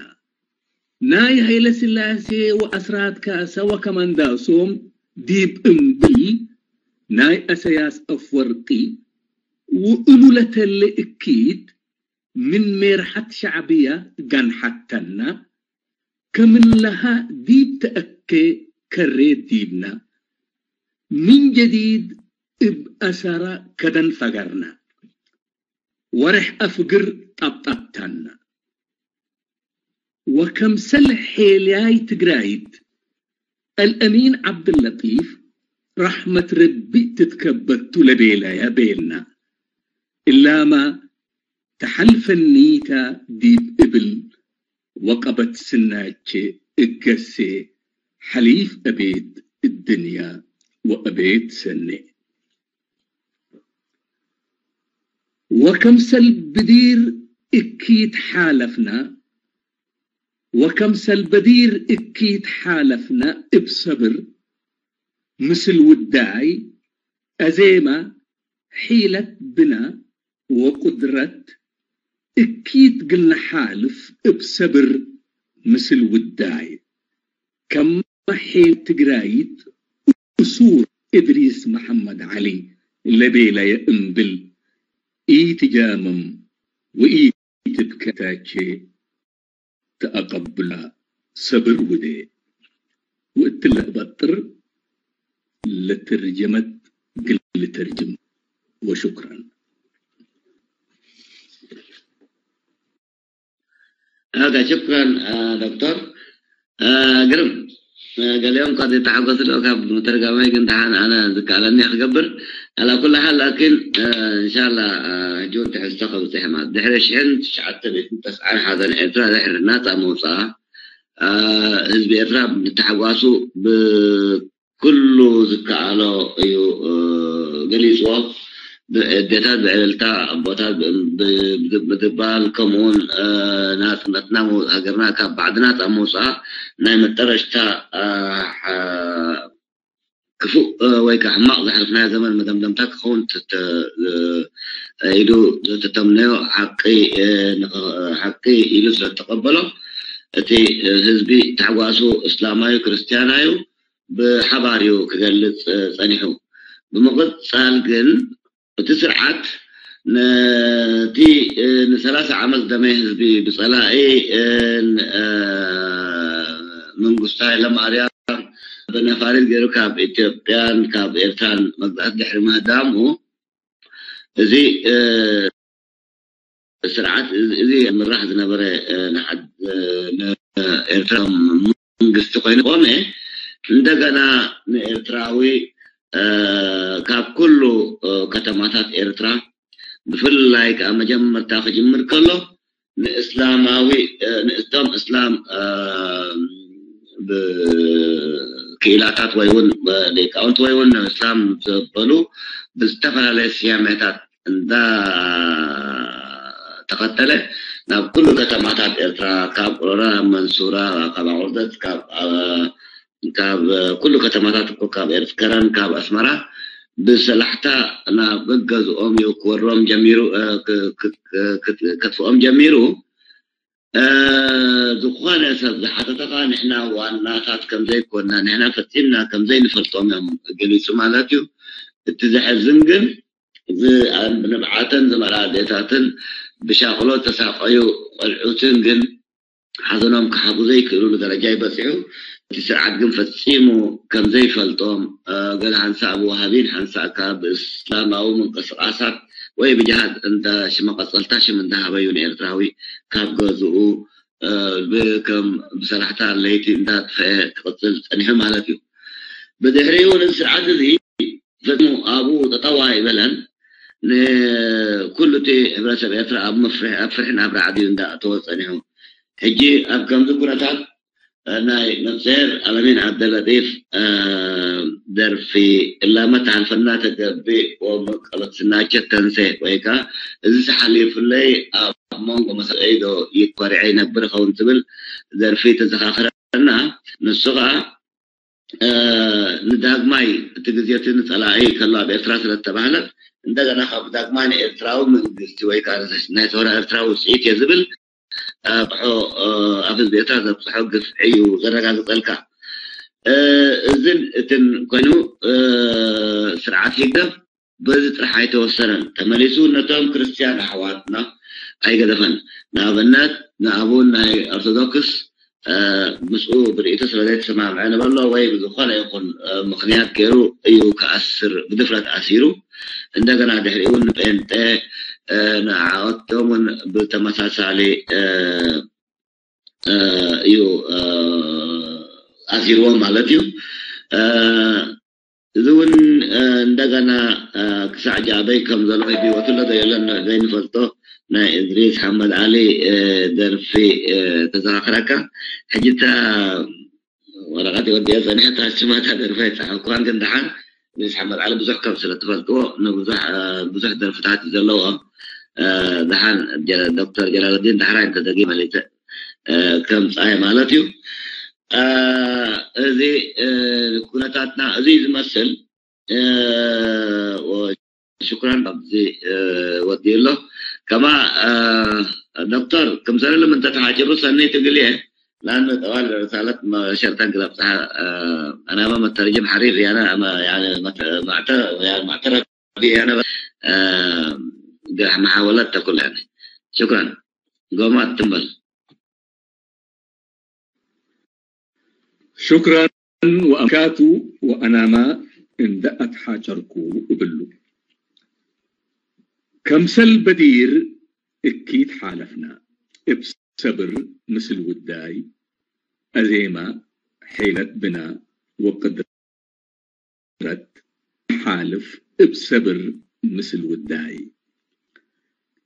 ናይ ሀይለ ስላሴ ወአስራት ካሳ ወከመንዳሶም ዲብ እምብል ናይ አሰያስ አፍወርቂ ውእሉ ለተሌ እኪት ምን ሜርሐት ሸዕብያ ጋንሐተና ከምንለሃ ዲብ ተአኬ ከሬ ዲብና ምን ጀዲድ እብ አሰራ ከደን ፈገርና። ወሬሕ አፍግር ጠብጠብተና። ወከምሰል ሔልያይ ትግራይት አልአሚን ዐብደለጢፍ ረሕመት ረቢ ትትከበቱ ለቤለያ ቤልና። እላማ ተሐልፈኒታ ዲብ እብል ወቀበት ስናቼ እገሴ ሐሊፍ አቤት እድንያ ወአቤት ሰኔ። ወከምሰል ብዲር እኪት ሓለፍና ወከምሰል በዲር እኪት ሓለፍና እብ ሰብር ምስል ውዳይ አዜማ ሒለት ብና ወቁድረት እኪት ግልነሓልፍ እብ ሰብር ምስል ውዳይ ከመ ሒል ትግራይት እሱር እድሪስ መሐመድ ዐሊ ለቤለየ እምብል ኢትጃምም ወኢትብከታቼ ተአቀብላ ሰብር ውዴ ወእትለ እበጥር ለትርጀመት ግል ልተርጅም ወሹክረን። هذا شكرا دكتور. ግርም ገሊኦም ካብ ዘይተሓጎስ ዶ ካብ ምትርጋመይ ግን ደሓን ኣነ ዝከኣለኒ ክገብር ኣላ ኩላ ሓል ላኪን እንሻላ ሕጂ እውን ትሕዝቶ ከብፅሕ ማለት ድሕሪ ሽሕን ትሽዓተ ሚእትን ተስዓን ሓዘን ኤርትራ ድሕሪ ናፃ መውፅኣ ህዝቢ ኤርትራ ብተሓጓሱ ብኩሉ ዝከኣሎ እዩ ገሊፅዎ። ብእዴታት ብዕልልታ ኣቦታት ምድባል ከምኡውን ናፅነትና ሃገርና ካብ ባዕድና ፃ መውፅኣ ናይ መጠረሽታ ክፉእ ወይ ከዓ ሕማቕ ዘሕለፍናዮ ዘመን መደምደምታ ክኸውን ኢሉ ዝተተምነዮ ሓቂ ሓቂ ኢሉ ስለተቐበሎ እቲ ህዝቢ ተሕጓሱ እስላማዩ ክርስትያናዩ ብሓባር እዩ ክገልፅ ፀኒሑ። ብምቕፃል ግን እቲ ስርዓት ነቲ ንሰላሳ ዓመት ደመይ ህዝቢ ብፀላኢ መንግስቱ ሃይለማርያም ብነፋሪት ገይሩ ካብ ኢትዮጵያን ካብ ኤርትራን መግዛእት ድሕሪ ምህዳሙ እዚ ስርዓት እዚ ምራሕ ዝነበረ ንሓድ ኤርትራ መንግስቲ ኮይኑ ቆመ። እንደገና ንኤርትራዊ ካብ ኩሉ ከተማታት ኤርትራ ብፍላይ ከዓ መጀመርታ ክጅምር ከሎ ንእስላማዊ ንእቶም እስላም ክኢላታት ወይ እውን ሊቃውንቲ ወይ እውን እስላም ዘበሉ ብዝተፈላለየ ስያሜታት እንዳ ተኸተለ ናብ ኩሉ ከተማታት ኤርትራ ካብ ሮራ መንሱራ ካብ ኣቁርደት ካብ ካብ ኩሉ ከተማታት እኮ ካብ ኤርትከረን ካብ ኣስመራ ብሰላሕታ ናብ ገዝኦም እዩ ክወሮም ጀሚሩ ከጥፍኦም ጀሚሩ። ዝኾነ ሰብ ዝሓተተኻ ንሕና ዋናታት ከምዘይኮና ንሕና ፈፂምና ከምዘይንፈልጦም እዮም ገሊፁ ማለት እዩ። እቲ ዘሕዝን ግን ንብዓተን ዝመልኣ ኣዴታትን ብሻቕሎ ተሳቀዩ ቆልዑትን ግን ሓዘኖም ክሓዙ ዘይክእሉሉ ደረጃ ይበፅሑ። እቲ ስርዓት ግን ፈፂሙ ከምዘይፈልጦም ገለ ሓንሳእ ብዋሃቢን ሓንሳእ ካብ ብእስላማዊ ምንቅስቃሳት ወይ ብጅሃድ እንዳ ሽመ ቀፀልታ ሽም እንዳሃበዩ ንኤርትራዊ ካብ ገዝኡ ብከም ብሰላሕታ ለይቲ እንዳጥፈአ ክቕፅል ፀኒሑ ማለት እዩ። ብድሕሪኡ ነዚ ስርዓት እዚ ፈፂሙ ኣብኡ ጠጠዋ ይበለን ንኩሉ እቲ ሕብረተሰብ ኤርትራ ኣብ መፍርሒ ኣብ ፍርሕን ኣብ ራዕዲ እንዳእተወ ፀኒሑ። ሕጂ ኣብ ከምዚ ኩነታት ናይ ነብስሄር ኣለሚን ዓብደለጢፍ ደርፊ እላመ ተሓልፈና ተገብእ ወመቀበት ስናቸት ተንሴ ወይ ከዓ እዚ ተሓሊፉለይ ኣብ መንጎ መሰለይ ዶ ይኮርዐ ይነብር ኸውን ትብል ደርፊ ተዘኻኽረና። ንሱ ከዓ ንዳግማይ እቲ ግዜ እቲ ንፀላኢ ከሎ ኣብ ኤርትራ ስለተባህለት እንደገና ካብ ዳግማይ ንኤርትራዊ መንግስቲ ወይ ከዓ ናይ ሰውራ ኤርትራዊ ውፅኢት እየ ዝብል ኣብሖ ኣብ ህዝቢ ኤርትራ ዘብፅሖ ግፍዒ እዩ ዘረጋግፀልካ። እዝን እትን ኮይኑ ስርዓት ህግደፍ በዚ ጥራሕ ኣይተወሰነን። ተመሊሱ ነቶም ክርስትያን ኣሕዋትና ኣይገደፈን። ንኣብነት ንኣቡን ናይ ኦርቶዶክስ ምስኡ ብርእይቶ ስለ ዘይተሰማምዐ ንበሎ ወይ ብዝኾነ ይኹን ምኽንያት ገይሩ እዩ ክኣስር ብድፍረት ኣሲሩ። እንደገና ድሕሪኡ እውን ንጴንጤ ንዓኦቶም እውን ብተመሳሳሊ እዩ ኣሲርዎም ማለት እዩ። እዚ እውን እንደገና ክሳዕ ጃበይ ከም ዘሎ ህይወቱ ኣሎ ዶ የለን ዘይንፈልጦ ናይ እድሪስ ሓመድ ዓሊ ደርፊ ተዘኻኽረካ። ሕጂ እታ ወረቐት ወዲኦ ጸኒሐ እታ ሽማታ ደርፊ ኣይጸሓፍኩዋን፣ ግን ደሓን እድሪስ ሓመድ ዓሊ ብዙሕ ከም ስለ ትፈልጥዎ ንብዙሕ ብዙሕ ደርፍታት እዩ ዘለዎ። ደሓን ዶክተር ጀላሉዲን ዳሕራይ እንተደጊመ ከምጻየ ማለት እዩ። እዚ ኩነታትና እዚ ዝመስል ሽኩራን ኣብዚ ወዲ ኣሎ ከማ ዶክተር ክምሰለሎም እንተተሓጭሩ ሰኒ ትግልየ ላን ጠዋል ርሳለት ሸርተን ግለብፅሓ ኣናማ መተርጅም ሓሪፍ ያነ ማዕተ ማዕተ ረቢ ያነ መሓወለት ተኩል ያነ ሽኩራን ጎማ ትንበል ሽኩራን ወኣካቱ ወኣናማ እንደ ኣትሓጨርኩ እብሉ። ከምሰል በዲር እኪት ሓለፍና እብ ሰብር ምስል ውዳይ ኣዜማ ሒለት ብና ወቅድረት ሓልፍ እብ ሰብር ምስል ውዳይ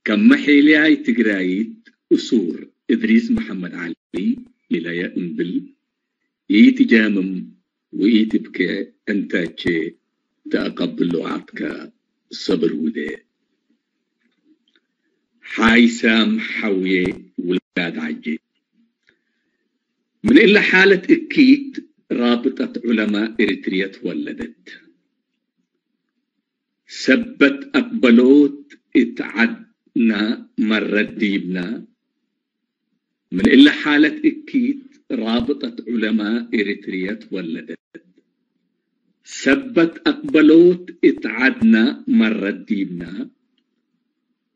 ከመ ሒልያይ ትግራይት እሱር እድሪስ መሐመድ ዓሊ ኢለየ እምብል ኢትጃምም ወኢትብኬ እንተቼ ተአቀብሎ ዓትከ ሰብር ውዴ ሓይሳም ሓውዬ ውላድ ዓጄ ምን እለ ሓለት እኪት ራብጠት ዑለማ ኤሪትርየ ትወለደት። ሰበት አቅበሎት እት ዐድና መረት ዲብና፣ ምን እለ ሓለት እኪት ራብጠት ዑለማ ኤሪትርየ ትወለደት። ሰበት አቅበሎት እት ዐድና መረት ዲብና፣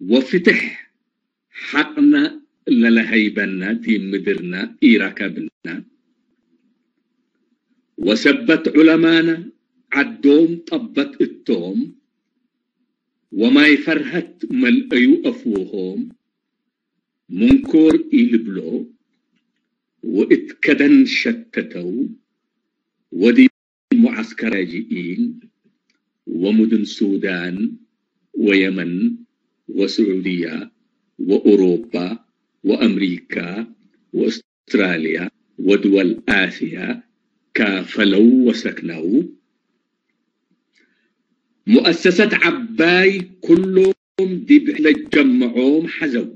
ወፍትሕ ሐቅነ ለለሀይበነ ዲብ ምድርነ ኢረከብነ። ወሰበት ዑለማነ ዐዶም ጠበት እቶም፣ ወማይ ፈርሀት መልአዩ አፍውሆም፣ منكور إيلبلو وإتكدن شتتو ودي معسكر جئين ومدن سودان ويمن وسعودية وأوروبا وأمريكا وأستراليا ودول آسيا كافلوا وسكنوا مؤسسة عباي كلهم دي بحلة جمعوم حزو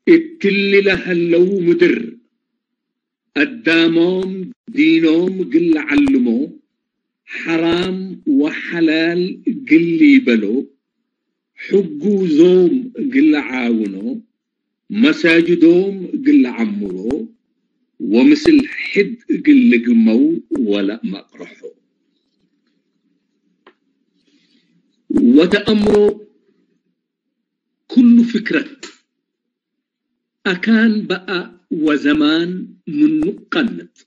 اتل لهلو مدر قدامهم دينهم قل علمو حرام وحلال قل يبلو حقوزهم قل عاونو مساجدهم قل عمرو ومثل حد قل قمو ولا مقرحو وتأمرو كل فكرة أكان بقى وزمان منو قنت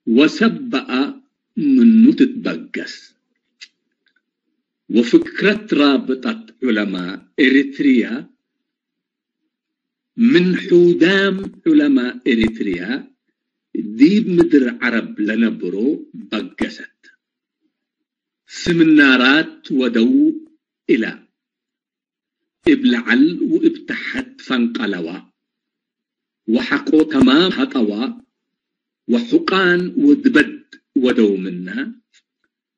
وسب بقى منو تتبقس وفكرة رابطة علماء إريتريا من حودام علماء إريتريا ديب مدر عرب لنبرو بقست سمنارات ودو إلى إبلعل وإبتحت فنقلوا وحقو تمام حطوا وحقان ودبد ودو منا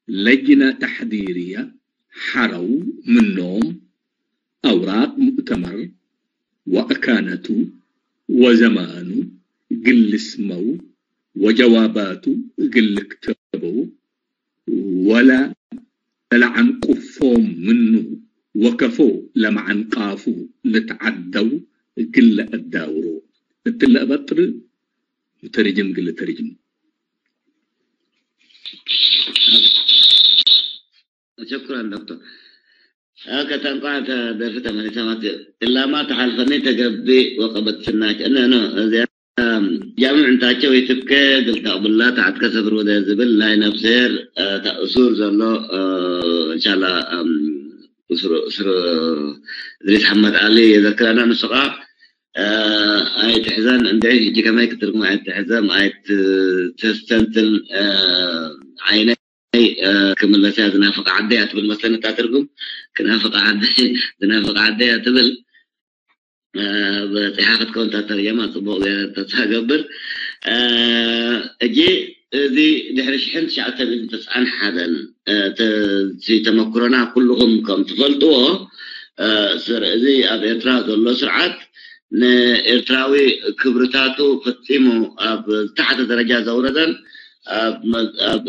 لجنة تحضيرية حرو منهم أوراق مؤتمر وأكانته وزمانه قل اسمه وجواباته قل كتبه ولا ለዓንቁፎም ምኑ ወከፎ ለመዓንቃፉ ልትዓደው ግለ እዳውሮ እትለ እበጥር ምተርጅም ግለ ተርጅም። شكرا دكتور. ከተንቋ ደርፊ ተመሊሳ ማለት እዩ። እላማ ተሓልፈኒ ተገቢ ወቀበት ስናች እነ እነ እዚኣ ጃምዕ እንታቸው ኢትብከ ግልታቕ ብላ ተዓትከ ሰብር ወደ ዝብል ናይ ነብሴር እሱር ዘሎ እንሻላ እሱር እድሪስ ሓመድ ዓሊ የዘክረና ንሱ ኸዓ ኣይትሕዘን እንድዒ ሕጂ ከመይ ክትርጉም ኣይትሕዘም ኣይትተስተንትን ዓይነ ክምለስ እያ ዝናፍቕ ዓደይ እያ ትብል መስለኒ እታ ትርጉም ክናፍቕ ዓደይ ዝናፍቕ ዓደይ እያ ትብል በፂሓ ክትከውን እታ ተርጀማ ፅቡቕ ገይረ ተስፋ ገብር እጂ እዚ ድሕሪ ሽሕን ትሽዓተ ሚእትን ተስዓን ሓደን ተመክሮና ኩልኹም ከም ትፈልጥዎ እዚ ኣብ ኤርትራ ዘሎ ስርዓት ንኤርትራዊ ክብርታቱ ፈጺሙ ኣብ ዝተሓተ ደረጃ ዘውረደን ኣብ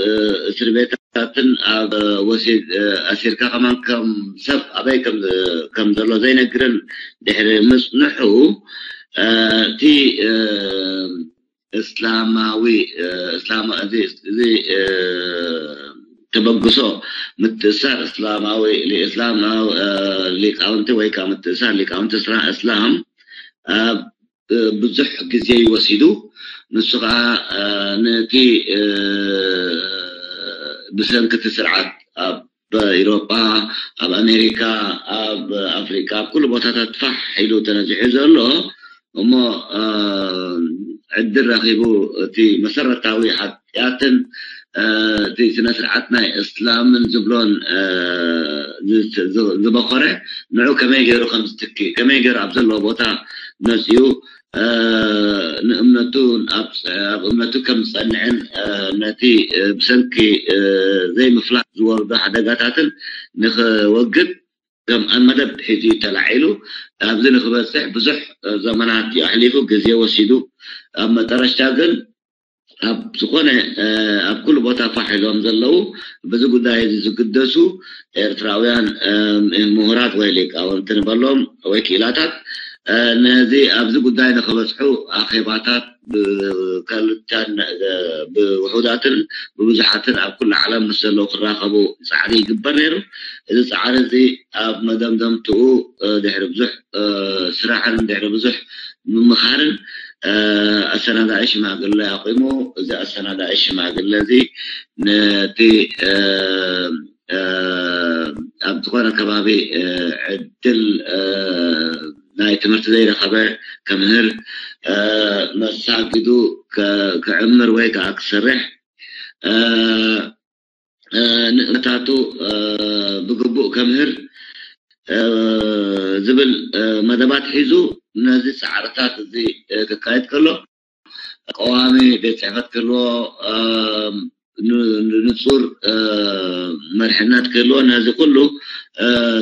እስር ቤታትን ኣብ ወሲድ ኣሲርካ ከማን ከም ሰብ ኣበይ ከም ዘሎ ዘይነግርን ድሕሪ ምጽንሑ እቲ እስላማዊ እስላማ እዚ እዚ ተበግሶ ምትእሳር እስላማዊ እስላማዊ ሊቃውንቲ ወይ ከዓ ምትእሳር ሊቃውንቲ እስላም ኣብ ብዙሕ ግዜ ይወሲዱ። ንሱ ከዓ ነቲ ብሰንኪ እቲ ስርዓት ኣብ ኢሮጳ፣ ኣብ ኣሜሪካ፣ ኣብ ኣፍሪቃ፣ ኣብ ኩሉ ቦታታት ፋሕ ኢሉ ተነዚሑ ዘሎ እሞ ዕድል ረኺቡ እቲ መሰረታዊ ሓጢኣትን እቲ ስነ ስርዓት ናይ እስላምን ዝብሎን ዝበኾረ ንዑ ከመይ ገይሩ ከም ዝትኪ ከመይ ገይሩ ኣብ ዘለዎ ቦታ መፅኡ ንእምነቱ ኣብ እምነቱ ከም ዝፀንዕን ነቲ ብሰንኪ ዘይምፍላጥ ዝወርዶ ሓደጋታትን ንክወግድ ከም መደብ ሒዙ ተላዒሉ ኣብዚ ንክበፅሕ ብዙሕ ዘመናት ኣሕሊፉ ግዜ ወሲዱ ኣብ መጠረሽታ ግን ኣብ ዝኾነ ኣብ ኩሉ ቦታ ፋሕ ኢሎም ዘለዉ በዚ ጉዳይ እዚ ዝግደሱ ኤርትራውያን ምሁራት ወይ ሊቃውንቲ ንበሎም ወይ ክኢላታት ነዚ ኣብዚ ጉዳይ ንክበፅሑ ኣኼባታት ብከልተን ብውሑዳትን ብብዙሓትን ኣብ ኩሉ ዓለም ምስ ዘለዉ ክራኸቡ ፃዕሪ ይግበር ነይሩ። እዚ ፃዕሪ እዚ ኣብ መደምደምትኡ ድሕሪ ብዙሕ ስራሕን ድሕሪ ብዙሕ ምምኻርን ኣሰናዳኢ ሽማግለ ኣቑሙ። እዚ ኣሰናዳኢ ሽማግለ እዚ ነቲ ኣብቲ ዝኾነ ከባቢ ዕድል ናይ ትምህርቲ ዘይረኸበ ከምህር፣ መሳጊዱ ክዕምር ወይ ከዓ ክሰርሕ፣ ንእምነታቱ ብግቡእ ከምህር ዝብል መደባት ሒዙ ነዚ ፃዕርታት እዚ ክካየድ ከሎ፣ ቀዋሚ ቤት ፅሕፈት ክህልዎ፣ ንፁር መርሕነት ክህልዎ፣ ነዚ ኩሉ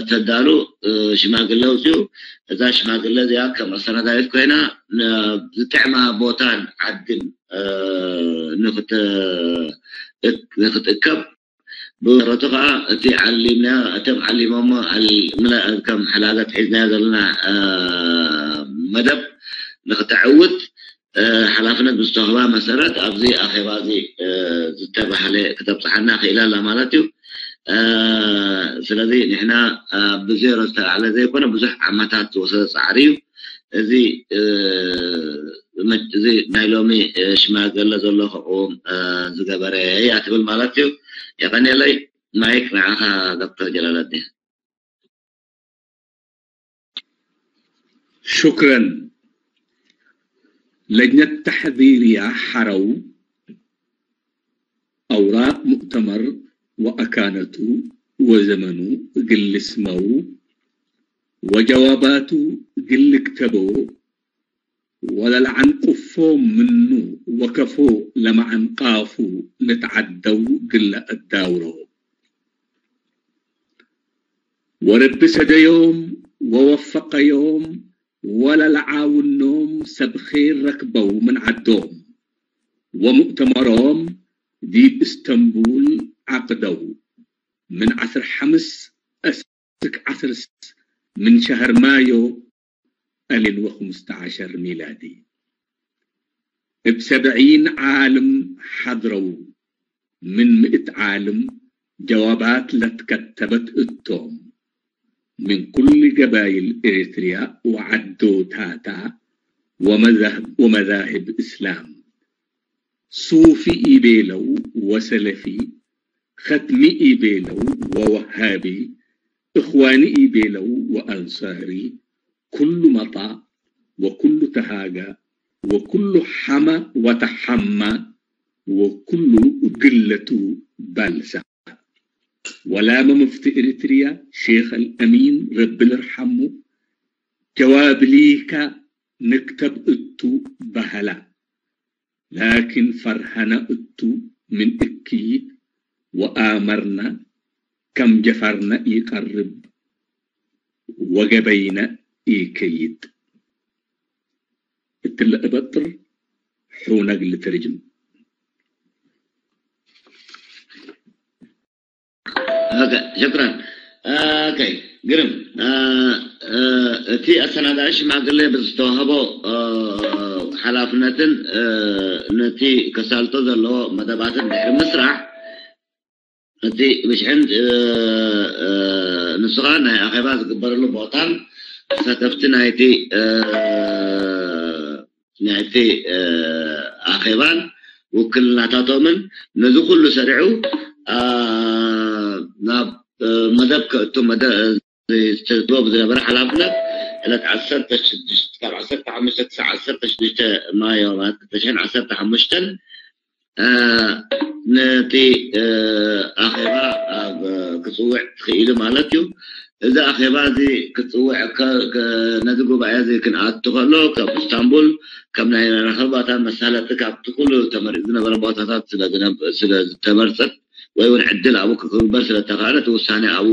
ተዳሉ ሽማግለ ውፅኡ። እዛ ሽማግለ እዚኣ ከም ኣሰናዳሪት ኮይና ዝጥዕማ ቦታን ዓድን ንክትእከብ፣ ብመሰረቱ ከዓ እቲ ዓሊምና እቶም ዓሊሞሞ ከም ሕላገት ሒዝናዮ ዘለና መደብ ንክተዕውት ሓላፍነት ብዝተዋህባ መሰረት ኣብዚ ኣኼባ እዚ ዝተባህለ ክተብፅሓና ክኢላ ኣላ ማለት እዩ። ስለዚ ንሕና ብዜሮ ዝተላዕለ ዘይኮነ ብዙሕ ዓመታት ዝወሰደ ፃዕሪ እዩ። እዚ እዚ ናይ ሎሚ ሽማግለ ዘሎ ክቕውም ዝገበረ እያ ትብል ማለት እዩ። የቐንየለይ። ማይክ ንዓኻ ዶክተር ጀላላዲን። شكرا. لجنة تحضيرية حرو أوراق مؤتمر وأكانته وزمنه قل اسمه وجواباته قل اكتبه وللعنقفو منو وكفو لمعنقافو نتعدو قل الداورو ورب سديوم ووفقيوم وللعاونوم سبخير ركبو من عدوم ومؤتمروم ديب اسطنبول عقدو من عصر حمس أسك عصر من شهر مايو ألين وخمستعشر ميلادي. بسبعين عالم حضروا من مئة عالم جوابات لتكتبت التوم من كل قبائل إريتريا وعدوتاتا ومذاهب، ومذاهب إسلام. صوفي إيبيلو وسلفي ختمي إيبيلو ووهابي إخواني إيبيلو وأنصاري كل مطا وكل تهاجا وكل حما وتحما وكل قلة بالسا. ولا مفتي إريتريا شيخ الأمين رب الرحمه جواب ليكا نكتب اتو بهلا لكن فرهنا اتو من اكي وآمرنا كم جفرنا يقرب وقبينا يكيد. اتلا ابطر حونق لترجم. ኦኬ፣ ሽክራን። ኦኬ፣ ግርም። እቲ ኣሰናዳኢ ሽማግሌ ብዝተዋህቦ ሓላፍነትን ነቲ ከሳልጦ ዘለዎ መደባትን ድሕሪ ምስራሕ፣ እቲ ብሽሕን ንሱ ከዓ ናይ ኣኼባ ዝግበረሉ ቦታን ተሳተፍቲ ናይቲ ናይቲ ኣኼባን ውክልናታቶምን ነዚ ኩሉ ሰሪዑ ናብ መደብ ከእቱ ዝተግበቡ ዝነበረ ሓላፍነት ዕለት ዓሰርተ ሽዱሽተ ካብ ዓሰርተ ሓሙሽተ ክሳብ ዓሰርተ ሽዱሽተ ማዮ ማለት ክልተ ሽሕን ዓሰርተ ሓሙሽተን ነቲ ኣኼባ ኣብ ክፅውዕ ትኽኢሉ ማለት እዩ። እዚ ኣኼባ እዚ ክፅውዕ ነዚ ጉባኤ እዚ ክንኣቱ ከሎ ካብ እስታንቡል ከም ናይ መራኸቢ ባታ መሳለጢ ካብቲ ኩሉ ተመሪፁ ዝነበረ ቦታታት ስለ ዝተመርፀት ወይ እውን ዕድል ኣብኡ ክግበር ስለተኻእለ እቲ ውሳኔ ኣብኡ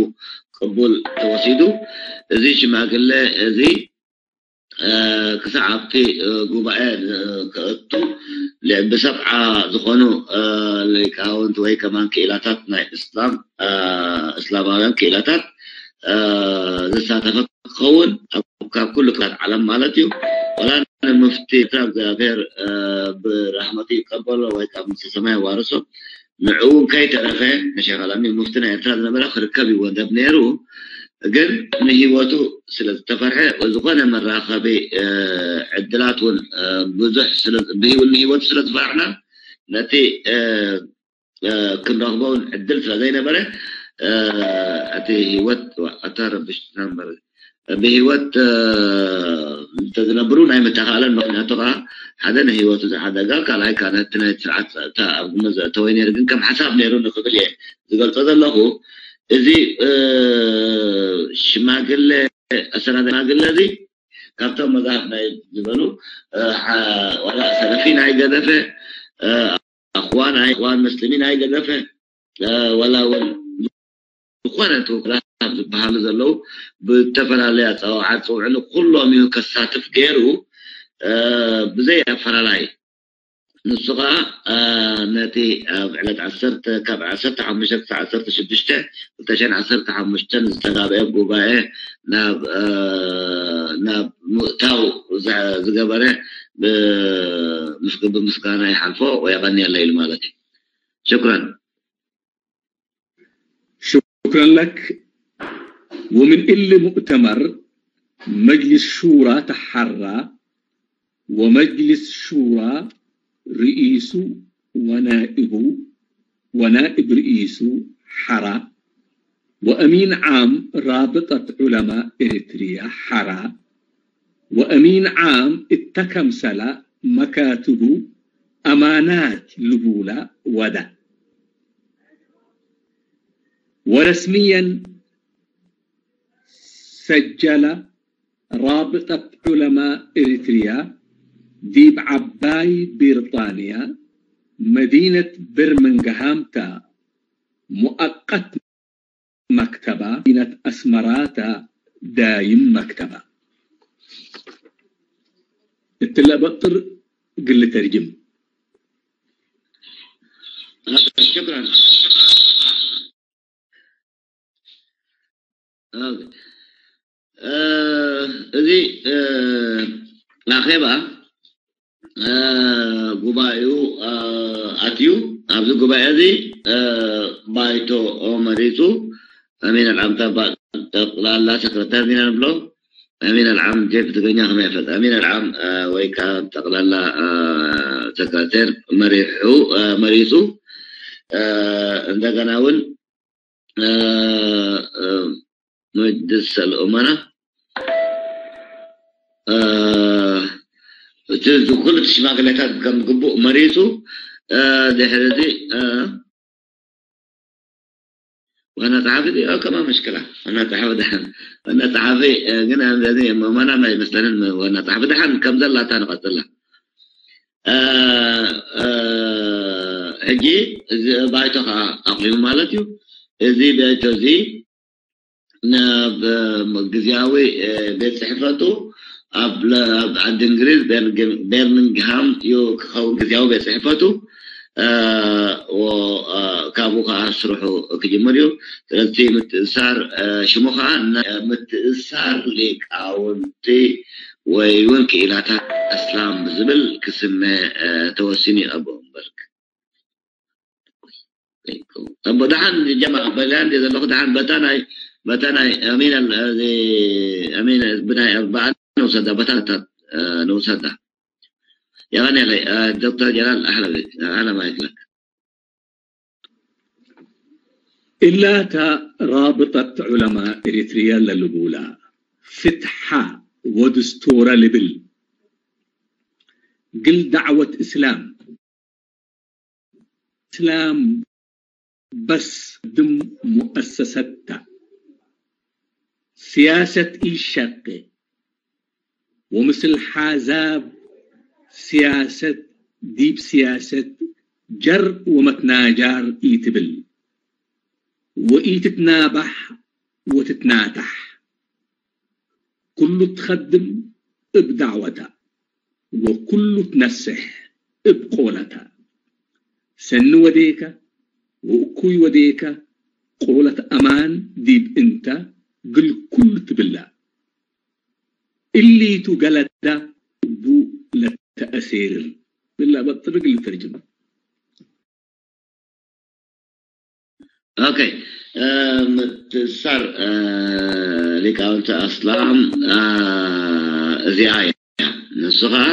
ቅቡል ተወሲዱ። እዚ ሽማግሌ እዚ ክሳዕ ኣብቲ ጉባኤ ክእቱ ብሰብዓ ዝኾኑ ሊቃውንት ወይ ከማን ክኢላታት ናይ እስላም እስላማውያን ክኢላታት ዝሳተፈ ክኸውን ካብ ኩሉ ክላት ዓለም ማለት እዩ። ወላ ንምፍቲ ኤርትራ እግዚኣብሔር ብራሕመቱ ይቀበሎ ወይ ካብ መንግስተ ሰማይ የዋርሶ። ንዕኡ እውን ከይተረፈ ንሸይኽ ኣልኣሚን ሙፍቲ ናይ ኤርትራ ዝነበረ ክርከብ ይወደብ ነይሩ። ግን ንህይወቱ ስለ ዝተፈርሐ ዝኾነ መራኸቢ ዕድላት እውን ብዙሕ ንህይወቱ ስለ ዝፈራሕና ነቲ ክንረኽቦ እውን ዕድል ስለ ዘይነበረ እቲ ህይወት ኣታ ረብሽትና እምበር ብህይወት እንተዝነብሩ ናይ ምተኻእለን። ምክንያቱ ከዓ ሓደ ንህይወቱ ዝሓደጋ፣ ካልኣይ ከዓ ነቲ ናይ ስርዓት ጸጥታ ኣብ ግምት ዘእተወ ነይሩ። ግን ከም ሓሳብ ነይሩ ንክብል እየ ዝገልጾ ዘለኹ። እዚ ሽማግለ ኣሰናዳኢ ሽማግለ እዚ ካብቶም መዛህብ ናይ ዝበሉ ዋላ ሰለፊ ናይ ገደፈ ኣኽዋን ኣይ ኣኽዋን መስልሚን ኣይገደፈ ዋላ እውን ዝኾነ ተወክላት ዝበሃሉ ዘለዉ ብዝተፈላለየ ኣፀዋውዓ ዝፅውዕሉ ኩሎም እዩ ከሳትፍ ገይሩ ብዘይ ኣፈላላይ። ንሱ ከዓ ነቲ ኣብ ዕለት ዓሰርተ ካብ ዓሰርተ ሓሙሽተ ክሳብ ዓሰርተ ሽዱሽተ ክልተ ሽሕን ዓሰርተ ሓሙሽተን ዝተጋብአ ጉባኤ ናብ ናብ ምእታው ዝገበረ ብምስጋና ይሓልፎ ወይ የቐንየለይ ኢሉ ማለት እዩ። ሽኩረን። شكرا لك. ومن ال مؤتمر مجلس شورى تحرى ومجلس شورى رئيس ونائب ونائب رئيس حرى وأمين عام رابطة علماء إريتريا حرى وأمين عام التكمسلة مكاتب أمانات لبولا ودا ورسميا سجل رابطة علماء إريتريا ديب عباي بريطانيا مدينة برمنغهام تا مؤقت مكتبة مدينة أسمراتا دايم مكتبة. اتلا بطر قل ترجم. شكرا. እዚ ኣኼባ ጉባኤኡ ኣትዩ። ኣብዚ ጉባኤ እዚ ባይቶ መሪፁ። ኣሚን ኣልዓም ጠቅላላ ሰክረታር ዲና ንብሎ። ኣሚን ኣልዓም ጀ ብትግርኛ ከመይ ይፈልጥ? ኣሚን ኣልዓም ወይ ከዓ ጠቅላላ ሰክረታር መሪሑ መሪፁ። እንደገና እውን መጅልስ ኣልኡመና እቲ ኩሉ ሽማግሌታት ከም ግቡእ መሪፁ ድሕሪ እዚ ዋና ጸሓፊ ዲ ከማ መሽክላ ዋና ጸሓፊ ደሓን ዋና ጸሓፊ ግን ኣንበዚ መማና ኣይመስለንን ዋና ጸሓፊ ደሓን ከም ዘላታ ንቐጽላ ሕጂ እዚ ባይቶ ከዓ ኣቑሙ ማለት እዩ። እዚ ባይቶ እዚ ናብ ግዝያዊ ቤት ጽሕፈቱ ኣብ ዓዲ እንግሊዝ ቤርሚንግሃም እዩ ክኸውን ግዝያዊ ቤት ጽሕፈቱ። ካብኡ ከዓ ስርሑ ክጅምር እዩ። ስለዚ ምትእሳር ሽሙ ከዓ ምትእሳር ሊቃውንቲ ወይ እውን ክኢላታት እስላም ብዝብል ክስመ ተወሲኑ እዩ። ኣቦ እምበርክ ኣቦ ደሓን ጀማ በላንድ ዘለኹ ደሓን በታ ናይ በታ ናይ ኣሚን ኣሚን ብናይ ኣርባዓ ንውሰዳ በታ ንውሰዳ የቐንየለይ ዶክተር ጀላል ኣህለ ቤት ኣህለ ማይክለክ إلا تا رابطة علماء إريتريا للبولا فتحة ودستورة لبل قل دعوة إسلام إسلام بس دم مؤسستة سياسة إيشاقي ومسل حزاب سياسة ديب سياسة ጀር ወመትናጃር ኢትብል ወኢትትናባሕ ወትትናታሕ ኩሉ ትኸድም እብ ዳዕወታ ወኩሉ ትነስሕ እብ ቆለታ ሰኒ ወዴከ ወእኩይ ወዴከ ቆለት ኣማን ዲብ እንተ ግል ኩሉ ትብላ እሊቱ ገለዳ እቡ ለተአሴርር ብላ በጥርግ ልተርጅም ኦኬ ምትእሳር ሊቃውንቲ ኣስላም እዚኣ እያ። ንሱ ከዓ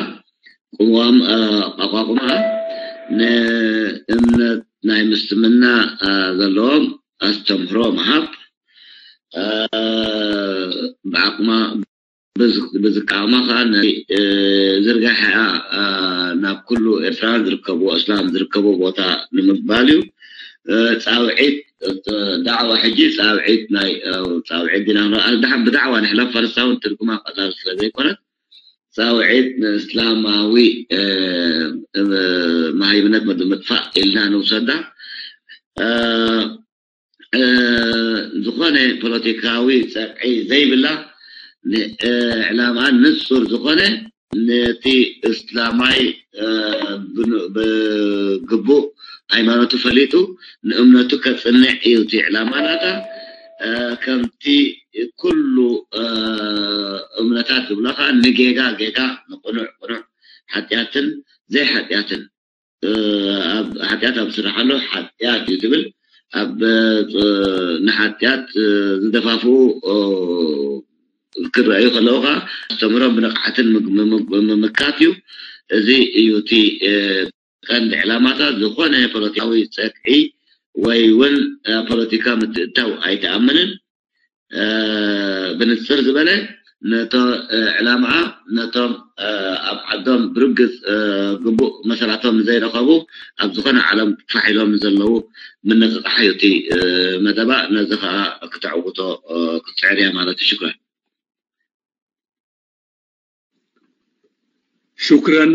ቅዋም ኣቋቁማ ንእምነት ናይ ምስልምና ዘለዎም ኣስተምህሮ ምሃብ ብዓቕማ ብዝቃማ ከዓ ነቲ ዝርጋሐ ናብ ኩሉ ኤርትራውያን ዝርከብዎ እስላም ዝርከብዎ ቦታ ንምባል እዩ። ፃውዒት ዳዕዋ ሕጂ ፃውዒት ናይ ፃውዒት ዲና ብዳዕዋ ንሕለፍ ፈረስታውን ትርጉማ ቀላል ስለ ዘይኮነት ፃውዒት ንእስላማዊ መሃይምነት ምጥፋእ ኢልና ንውሰዳ። ዝኾነ ፖለቲካዊ ጸግዒ ዘይብላ ዕላማ ንጹር ዝኾነ ነቲ እስላማይ ብግቡእ ሃይማኖቱ ፈሊጡ ንእምነቱ ከጽንዕ እዩ እቲ ዕላማ ናታ። ከምቲ ኩሉ እምነታት ዝብሎ ከዓ ንጌጋ ጌጋ ንቕኑዕ ቅኑዕ ሓጢኣትን ዘይሓጢኣትን ሓጢኣት ኣብ ዝስርሓሉ ሓጢኣት እዩ ትብል ኣብ ንሓጢኣት ዝደፋፍኡ ክረኣዩ ከለዉ ከዓ ኣስተምህሮም ብንቕሓትን ምምካት እዩ። እዚ እዩ እቲ ቀንዲ ዕላማታት ዝኾነ ፖለቲካዊ ጸግዒ ወይ እውን ፖለቲካ ምትእታው ኣይትኣምንን። ብንጽር ዝበለ ነቶ ዕላምኣ ነቶም ኣብ ዓዶም ብርግጽ ግቡእ መሰላቶም ዘይረኸቡ ኣብ ዝኾነ ዓለም ፋሕ ኢሎም ዘለዉ ምነቕቓሕ እዩ እቲ መደባ። ነዚ ኸኣ ክተዕውቶ ክትጽዕር እያ ማለት እዩ። ሽኩራን። شكرا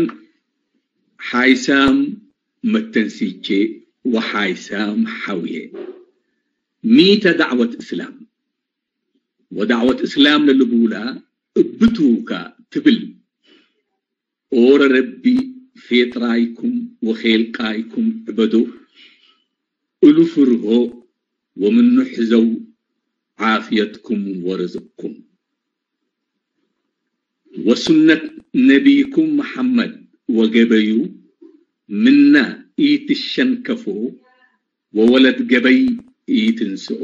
حيسام متنسيتشي وحيسام حويه. ميت دعوة إسلام ودعوة إسلام للبولا እብቱካ ትብል ኦረ ረቢ ፌጥራይኩም ወኼልቃይኩም ዕበዶ እሉ ፍርሆ ወምኑ ሕዘው ዓፍየትኩም ወርዝቅኩም ወሱነት ነቢይኩም መሓመድ ወገበዩ ምና ኢትሸንከፎ ወወለድ ገበይ ኢትንስኦ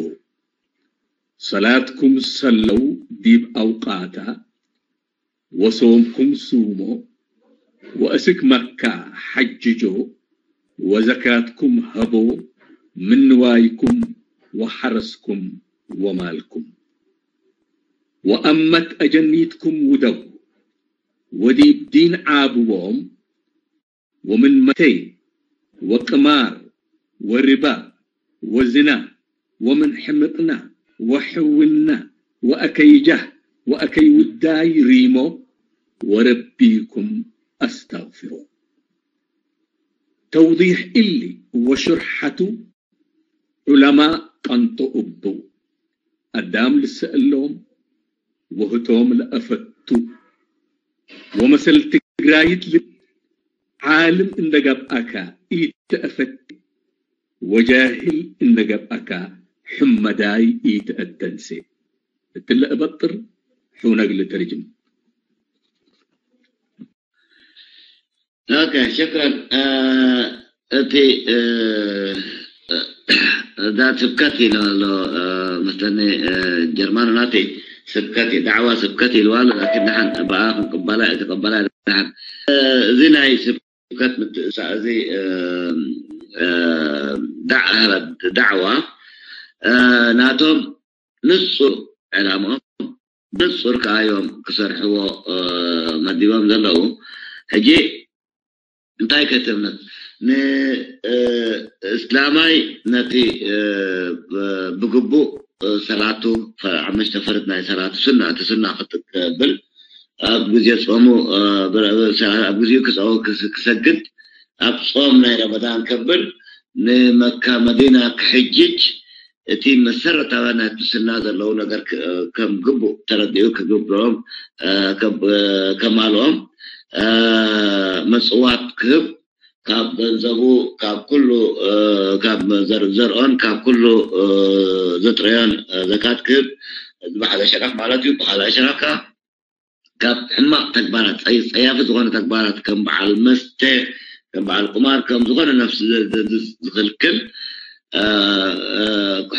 ሰላትኩም ሰለው ዲብ ኣውቃታ ወሶምኩም ሱሞ ወእስክ መካ ሐጅጆ ወዘካትኩም ሀቦ ምን ንዋይኩም ወሐረስኩም ወማልኩም ወአመት አጀኒትኩም ውደው ወዲብ ዲን ዓብዎም ومن متي وقمار وربا وزنا ومن حمقنا وحونا وأكي جه وأكي وداي ريمو وربيكم أستغفرو توضيح إلي وشرحة علماء قنطو أبو أدام لسألهم وهتوم لأفتو ومثل تقرايت لب ዓልም እንደገብኣካ ኢተአፈት ወጃሂል እንደገብኣካ ሕመዳይ ኢተአተንሴ እትለ እበጥር ሑነግ ልተርጅም ኦኬ ሽክረን እቲ እዛ ስብከት ኢሉ ኣሎ መስለኒ ጀርማን ናተይ ስብከት እዩ ዳዕዋ ስብከት ኢልዋ ኣሎ ላኪን ንሓን ብኣ ክንቅበላ እዩ ተቀበላ ንሓን እዚ ናይ ስብከት ምትእሳ እዚ ዳዕዋ ናቶም ንጹር ዕላምኦም ብንጹር ከኣ እዮም ክሰርሕዎ መዲቦም ዘለዉ። ሕጂ እንታይ ከትእምት ንእስላማይ ነቲ ብግቡእ ሰላቱ ሓሙሽተ ፈርድ ናይ ሰላቱ ሱና እቲ ሱና ክትብል ኣብ ግዜ ጾሙ ኣብ ግዜኡ ክሰግድ ኣብ ጾም ናይ ረመዳን ከብል ንመካ መዲና ክሕጅጅ እቲ መሰረታውያን ናይ ክርስትና ዘለዉ ነገር ከም ግቡእ ተረዲኡ ክግብሮም ከማልኦም መፅዋት ክህብ ካብ ገንዘቡ ካብ ኩሉ ካብ ዘርኦን ካብ ኩሉ ዘጥረዮን ዘካት ክህብ እዚ ብሓደ ሸነኽ ማለት እዩ። ብካልኣይ ሸነኽ ከዓ ካብ ሕማቕ ተግባራት ጸያፊ ዝኾነ ተግባራት ከም በዓል መስተ ከም በዓል ቁማር ከም ዝኾነ ነፍሲ ዝኽልክል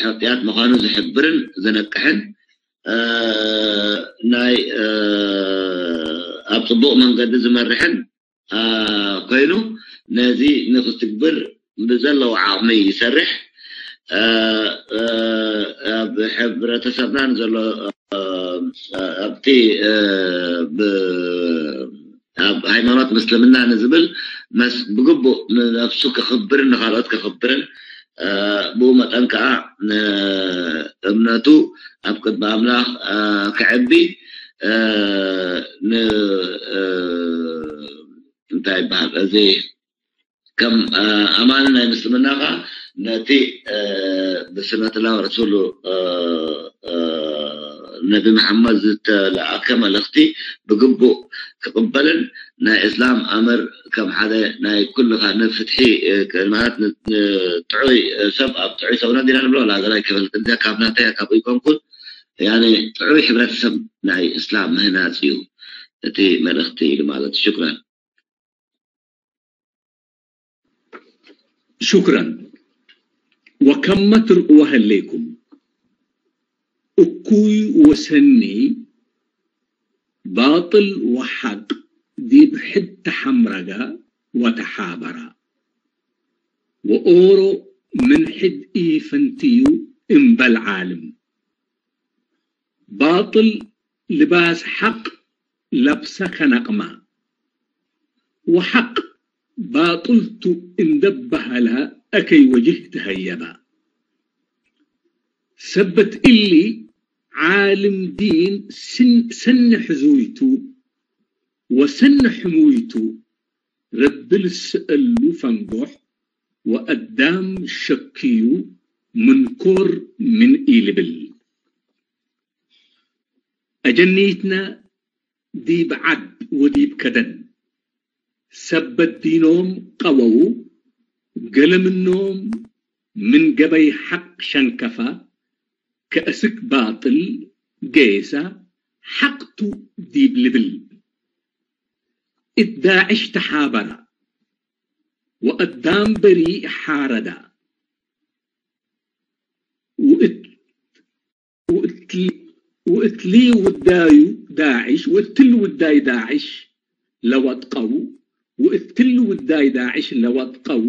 ሓጢኣት ምዃኑ ዝሕብርን ዘነቅሕን ናይ ኣብ ጽቡቕ መንገዲ ዝመርሕን ኮይኑ ነዚ ንክትግብር ብዘለዎ ዓቕሚ ይሰርሕ ኣብ ብሕብረተሰብና ንዘሎ ኣብቲ ኣብ ሃይማኖት ምስልምና ንዝብል መስ ብግቡእ ንነፍሱ ክኽብርን ንኻልኦት ክኽብርን ብኡ መጠን ከዓ እምነቱ ኣብ ቅድሚ ኣምላኽ ክዕቢ እንታይ ይበሃል እዚ ከም ኣማኒ ናይ ምስልምና ከዓ ነቲ ብስነትላ ረሱሉ ነቢ መሓመድ ዝተለኣከ መልእኽቲ ብግቡእ ክቕበልን ናይ እስላም ኣምር ከም ሓደ ናይ ኩልኻ ንፍትሒ ማለት ጥዑይ ሰብ ኣብ ጥዑይ ሰውነት ዲና ንብሎ ላገላይ ክብል እንተ ካብ ናተይ ካብ ይኮንኩን ያኒ ጥዑይ ሕብረተሰብ ናይ እስላም ምህናፅ እዩ እቲ መልእኽቲ ኢሉ ማለት ሽክራን شكرا وكم متر وهليكم እኩይ ወሰኒ ባጥል ወሓቅ ዲብ ሕድ ተሓምረጋ ወተሓበራ ወኦሮ ምን ሕድ ኢፈንትዩ እምበል ዓልም ባጥል ልባስ ሓቅ ለብሰ ከነቅማ ወሓቅ ባጡልቱ እንደበሃላ እከይ ወጅህ ተሀየባ። ሰበት እሊ ዓልም ዲን ሰኒ ሕዙይቱ ወሰኒ ሕሙይቱ ረቢ ልስአሉ ፈንጎሕ ወአዳም ሸክዩ ምንኮር ምን ኢልብል። አጀኒትና ዲብ ዓድ ወዲብ ከደን ሰበት ዲኖም ቀወው ገለ ምኖም ምን ገበይ ሓቅ ሸንከፋ ከእስክ ባጥል ገየሳ ሓቅቱ ዲብ ልብል እት ዳዕሽ ተሓበራ ወአዳም በሪ ሓረዳ ውእት ውእትሊ ውዳዩ ዳዕሽ ውእትል ውዳይ ዳዕሽ ለወጥቀው ውእትል ውዳይ ዳዕሽ ለወጥቀው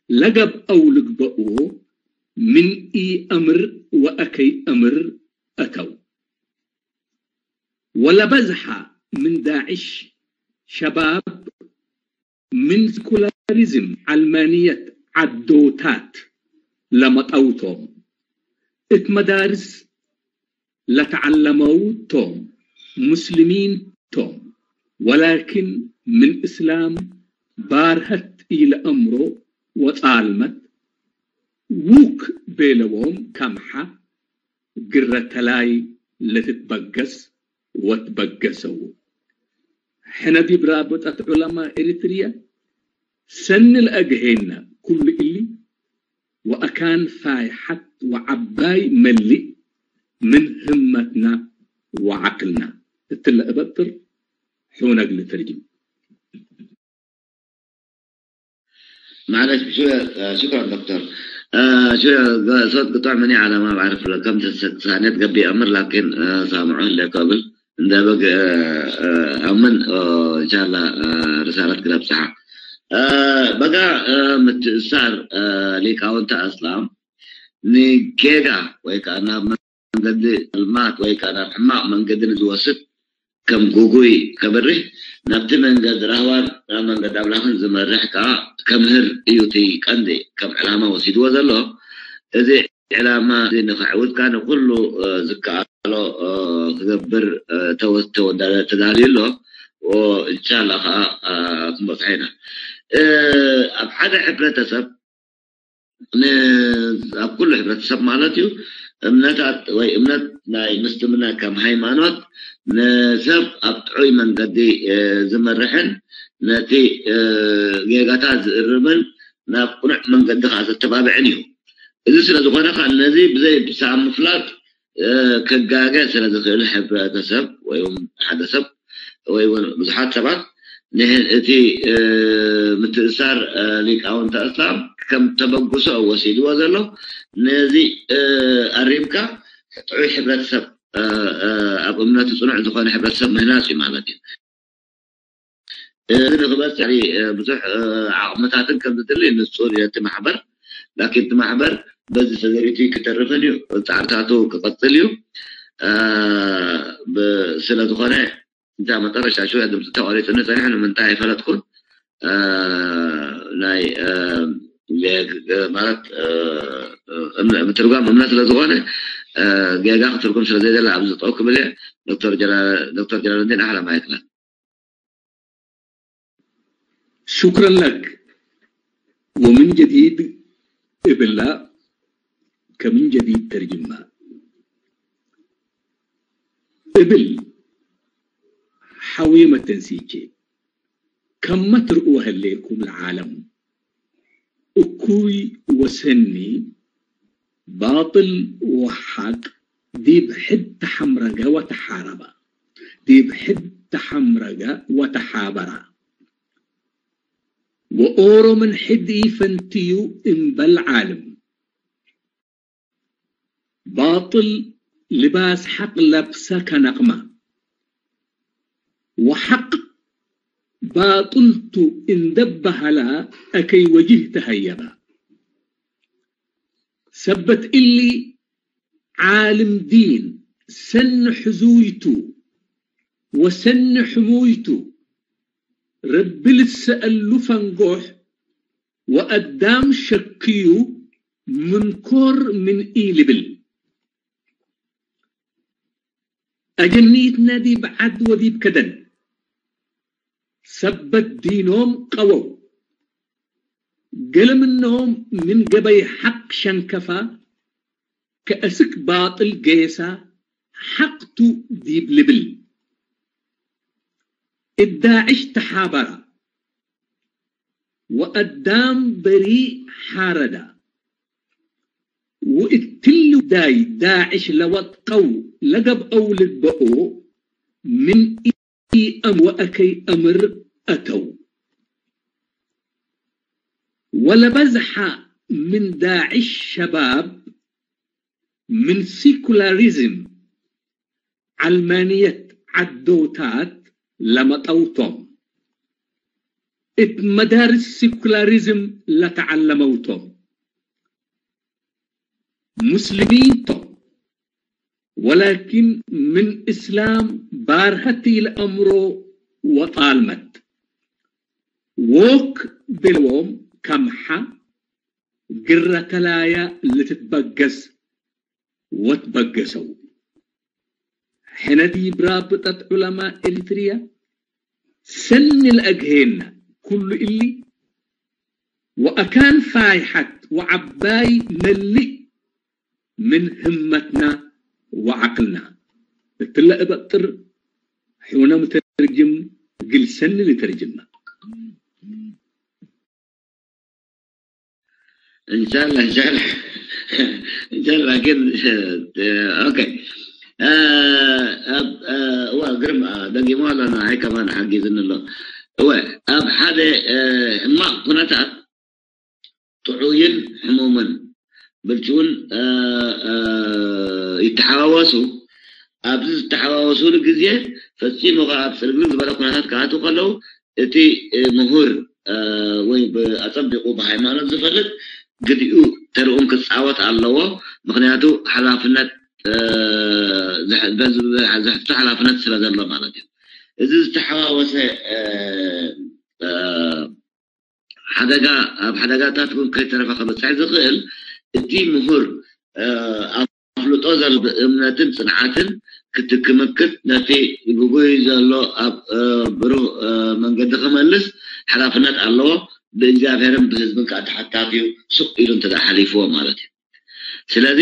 ለገብአው ልግበእዎ ምን ኢ አምር ወአከይ አምር አተው ወለበዝሓ ምን ዳዕሽ ሸባብ ምን ስኩላሪዝም ዓልማንየት ዓዶታት ለመጠውቶም እት መዳርስ ለተዓለመው ቶም ሙስሊሚን ቶም ወላኪን ምን እስላም ባርሀት ኢለአምሮ ወጻልመት ውክ ቤለዎም ከምሓ ግረተላይ ለትትበገስ ወትበገሰው። ሕነ ዲብ ራብጠት ዑለማ ኤሪትርየ ሰኒ ለአግሄና ኩሉ እሊ ወአካን ፋይሐት ወዐባይ መልእ ምን ህመትና ወዐቅልና እትለ እበጥር ሑነግ ልትርጅም። معلش شو شكرا دكتور شو صوت قطع مني على ما بعرف كم ثانية قبل أمر لكن سامعون لي قبل እንደ በግ ኣምን እንሻላ ርሳለት ክለብፅሓ በጋ ምትእሳር ሊቃውንቲ ኣስላም ንጌጋ ወይ ከዓ ናብ መንገዲ ልማት ወይ ከዓ ናብ ሕማቕ መንገዲ ንዝወስድ ከም ጉጉይ ከብርህ ናብቲ መንገዲ ራህዋን ናብ መንገዲ ኣምላኽን ዝመርሕ ከዓ ከምህር እዩ እቲ ቀንዲ ከም ዕላማ ወሲድዎ ዘሎ እዚ ዕላማ እዚ ንኸዕውት ከዓ ንኩሉ ዝከኣሎ ክገብር ተዳልዩ ኣሎ። እንሻላ ከዓ ክንበፅሖ ኢና። ኣብ ሓደ ሕብረተሰብ ኣብ ኩሉ ሕብረተሰብ ማለት እዩ እምነታት ወይ እምነት ናይ ምስልምና ከም ሃይማኖት ንሰብ ኣብ ጥዑይ መንገዲ ዝመርሕን ነቲ ጌጋታት ዝእርምን ናብ ቅኑዕ መንገዲ ከዓ ዘተባብዕን እዩ። እዚ ስለ ዝኾነ ከዓ ነዚ ብዘይ ብሰኣብ ምፍላጥ ክጋገ ስለ ዝኽእል ሕብረተሰብ ወይ ሓደ ሰብ ወይ እውን ብዙሓት ሰባት እቲ ምትእሳር ሊቃውንቲ ኣስላም ከም ተበግሶ ወሲድዎ ዘሎ ነዚ ኣሪምካ ጥዑይ ሕብረተሰብ ኣብ እምነቱ ፅኑዕ ዝኾነ ሕብረተሰብ ምህናፅ እዩ ማለት እዩ። እዚ ንክበፅሕ ብዙሕ ዓቕምታትን ከም ዝድሊ ንፁር እዩ እቲ ማሕበር። ላኪን እቲ ማሕበር በዚ ተዘሪቱ ክተርፍን እዩ፣ ፃዕርታቱ ክቐፅል እዩ። እ፣ ብ-፣ ስለ ዝኾነ እንታ መጠረሻ ሽወያ ድምፂ ተቋሪፁኒ ፀኒሑ ንምንታይ ኣይፈለጥኩን። እ፣ ናይ፣ እ፣ ጌ-፣ ማለት፣ እ፣ እምነ-፣ ምትርጓም እምነት ስለ ዝኾነ፣ እ፣ ጌጋ ክትርጉም ስለ ዘይደለ ኣብዚ ጠው ክብል እየ። ዶክተር ጀላ-፣ ዶክተር ጀላሉዲን ኣህላ ማይክለን። شكرا لك. ومن جديد እብላ ከምን ጀዲድ ተርጅማ እብል ሓውየ መተንሲቼ ከመ ትርእዎ ህሌኩም ለዓለም እኩይ ወሰኒ ባጥል ወሓቅ ዲብ ሕድ ተሓምረገ ወተሓረባ ዲብ ሕድ ተሓምረገ ወተሓበራ ወኦሮ ምን ሕድ ፈንትዩ እምበል ዓልም ባጥል ልባስ ሓቅ ለብሰ ከነቅመ ወሓቅ ባጥልቱ እንደበሃላ ኣከይ ወጅህ ተሀየበ ሰበት እሊ ዓልም ዲን ሰኒ ሕዙይቱ ወሰኒ ሕሙይቱ ረቢ ልሰአሉ ፈንጎሕ ወአዳም ሸክዩ ምንኮር ምን ኢልብል አጀኒትነ ዲብ ዐድ ወዲብ ከደን ሰበት ዲኖም ቀወው ገለ ምኖም ምን ገበይ ሐቅ ሸንከፋ ከአስክ ባጥል ገየሳ ሐቅ ቱ ዲብ ልብል እዳዕሽ ተሓበራ ወአዳም በሪእ ሓረዳ ወእትሊ ዳይ ዳዕሽ ለወጥቀው ለገብአው ልግበኦ ምን ኢአም ወአከይ አምር አተው ወለበዝሓ ምን ዳዕሽ ሸባብ ምን ሲኩላሪዝም ዓልማንየት ዓዶታት ለመጠውቶም እት መዳርስ ሲኩላሪዝም ለተዓለመውቶም ሙስሊሚን ቶም ወላኪን ምን እስላም ባርሀት ኢለአምሮ ወጣልመት ዎክ ቤለዎም ከምሓ ግረተላያ ልትትበገስ ወትበገሰው ሕነ ዲብራ ብጠት ዑለማ ኤሪትርያ ሰኒ ለአግሄና ኩሉ እሊ ወአካን ፋይሐት ወዐባይ መልእ ምን ህመትና ወዐቅልና እትለ እበጥር ሑነ ምተርጅም ግል ሰኒ ልተርጅማ እንሻላ እንሻላ እንሻላ ግን ኦኬ እዋ ግርም ደጊሞ ኣለና ኣይ ከማን ሓጊዝኒ ኣሎ እወ ኣብ ሓደ ሕማቕ ኩነታት ጥዑይን ሕሙምን ብልጭውን ይተሓዋወሱ ኣብዚ ዝተሓዋወሱሉ ግዜ ፈፂሙ ከዓ ኣብ ፅርግርግ ዝበለ ኩነታት ክኣትዉ ከለዉ እቲ ምሁር ወይ ኣፀቢቑ ብሃይማኖት ዝፈልጥ ግዲኡ ተርኡን ክፃወት ኣለዎ ምክንያቱ ሓላፍነት ዘሕፍቶ ሓላፍነት ስለ ዘሎ ማለት እዩ እዚ ዝተሓዋወሰ ሓደጋ ኣብ ሓደጋታት እውን ከይተረፈ ከበፅሕ ዝኽእል እቲ ምሁር ኣፍልጦ ዘሎ ብእምነትን ፅንዓትን ክትክምክት ነቲ ብጉይ ዘሎ ኣብ ብሩህ መንገዲ ክመልስ ሓላፍነት ኣለዎ ብእግዚኣብሔርን ብህዝብን ከዓ ተሓታትዩ ሱቅ ኢሉ እንተ ሓሊፍዎ ማለት እዩ ስለዚ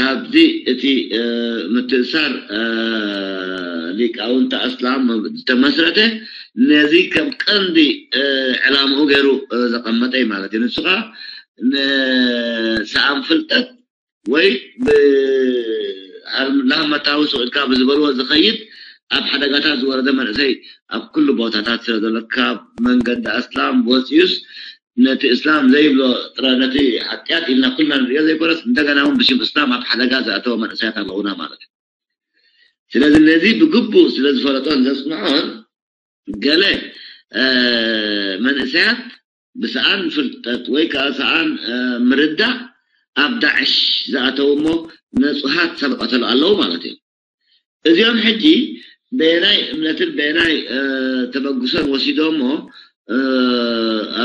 ኣብዚ እቲ ምትእሳር ሊቃውንቲ ኣስላም ዝተመስረተ ነዚ ከም ቀንዲ ዕላምኡ ገይሩ ዘቐመጠ እዩ ማለት እዩ ንሱ ከዓ ንሰኣን ፍልጠት ወይ ብሃመታዊ ስቕ ኢልካ ብዝበልዎ ዝኸይድ ኣብ ሓደጋታት ዝወረደ መንእሰይ ኣብ ኩሉ ቦታታት ስለ ዘሎ ካብ መንገዲ ኣስላም ወፂኡስ ነቲ እስላም ዘይብሎ ጥረ ነቲ ሓጢኣት ኢልና ኩልና ንሪኦ ዘይኮነስ እንደገና እውን ብሽም እስላም ኣብ ሓደጋ ዘእተወ መንእሰያት ኣለውና ማለት እዩ ስለዚ ነዚ ብግቡእ ስለ ዝፈለጦን ዘፅንዖን ገለ መንእሰያት ብሰኣን ፍልጠት ወይ ከዓ ሰኣን ምርዳእ ኣብ ዳዕሽ ዝኣተው እሞ ንፁሃት ሰብ ቀተሉ ኣለዉ ማለት እዮም። እዚኦም ሕጂ በየናይ እምነትን በየናይ ተበግሶን ወሲዶሞ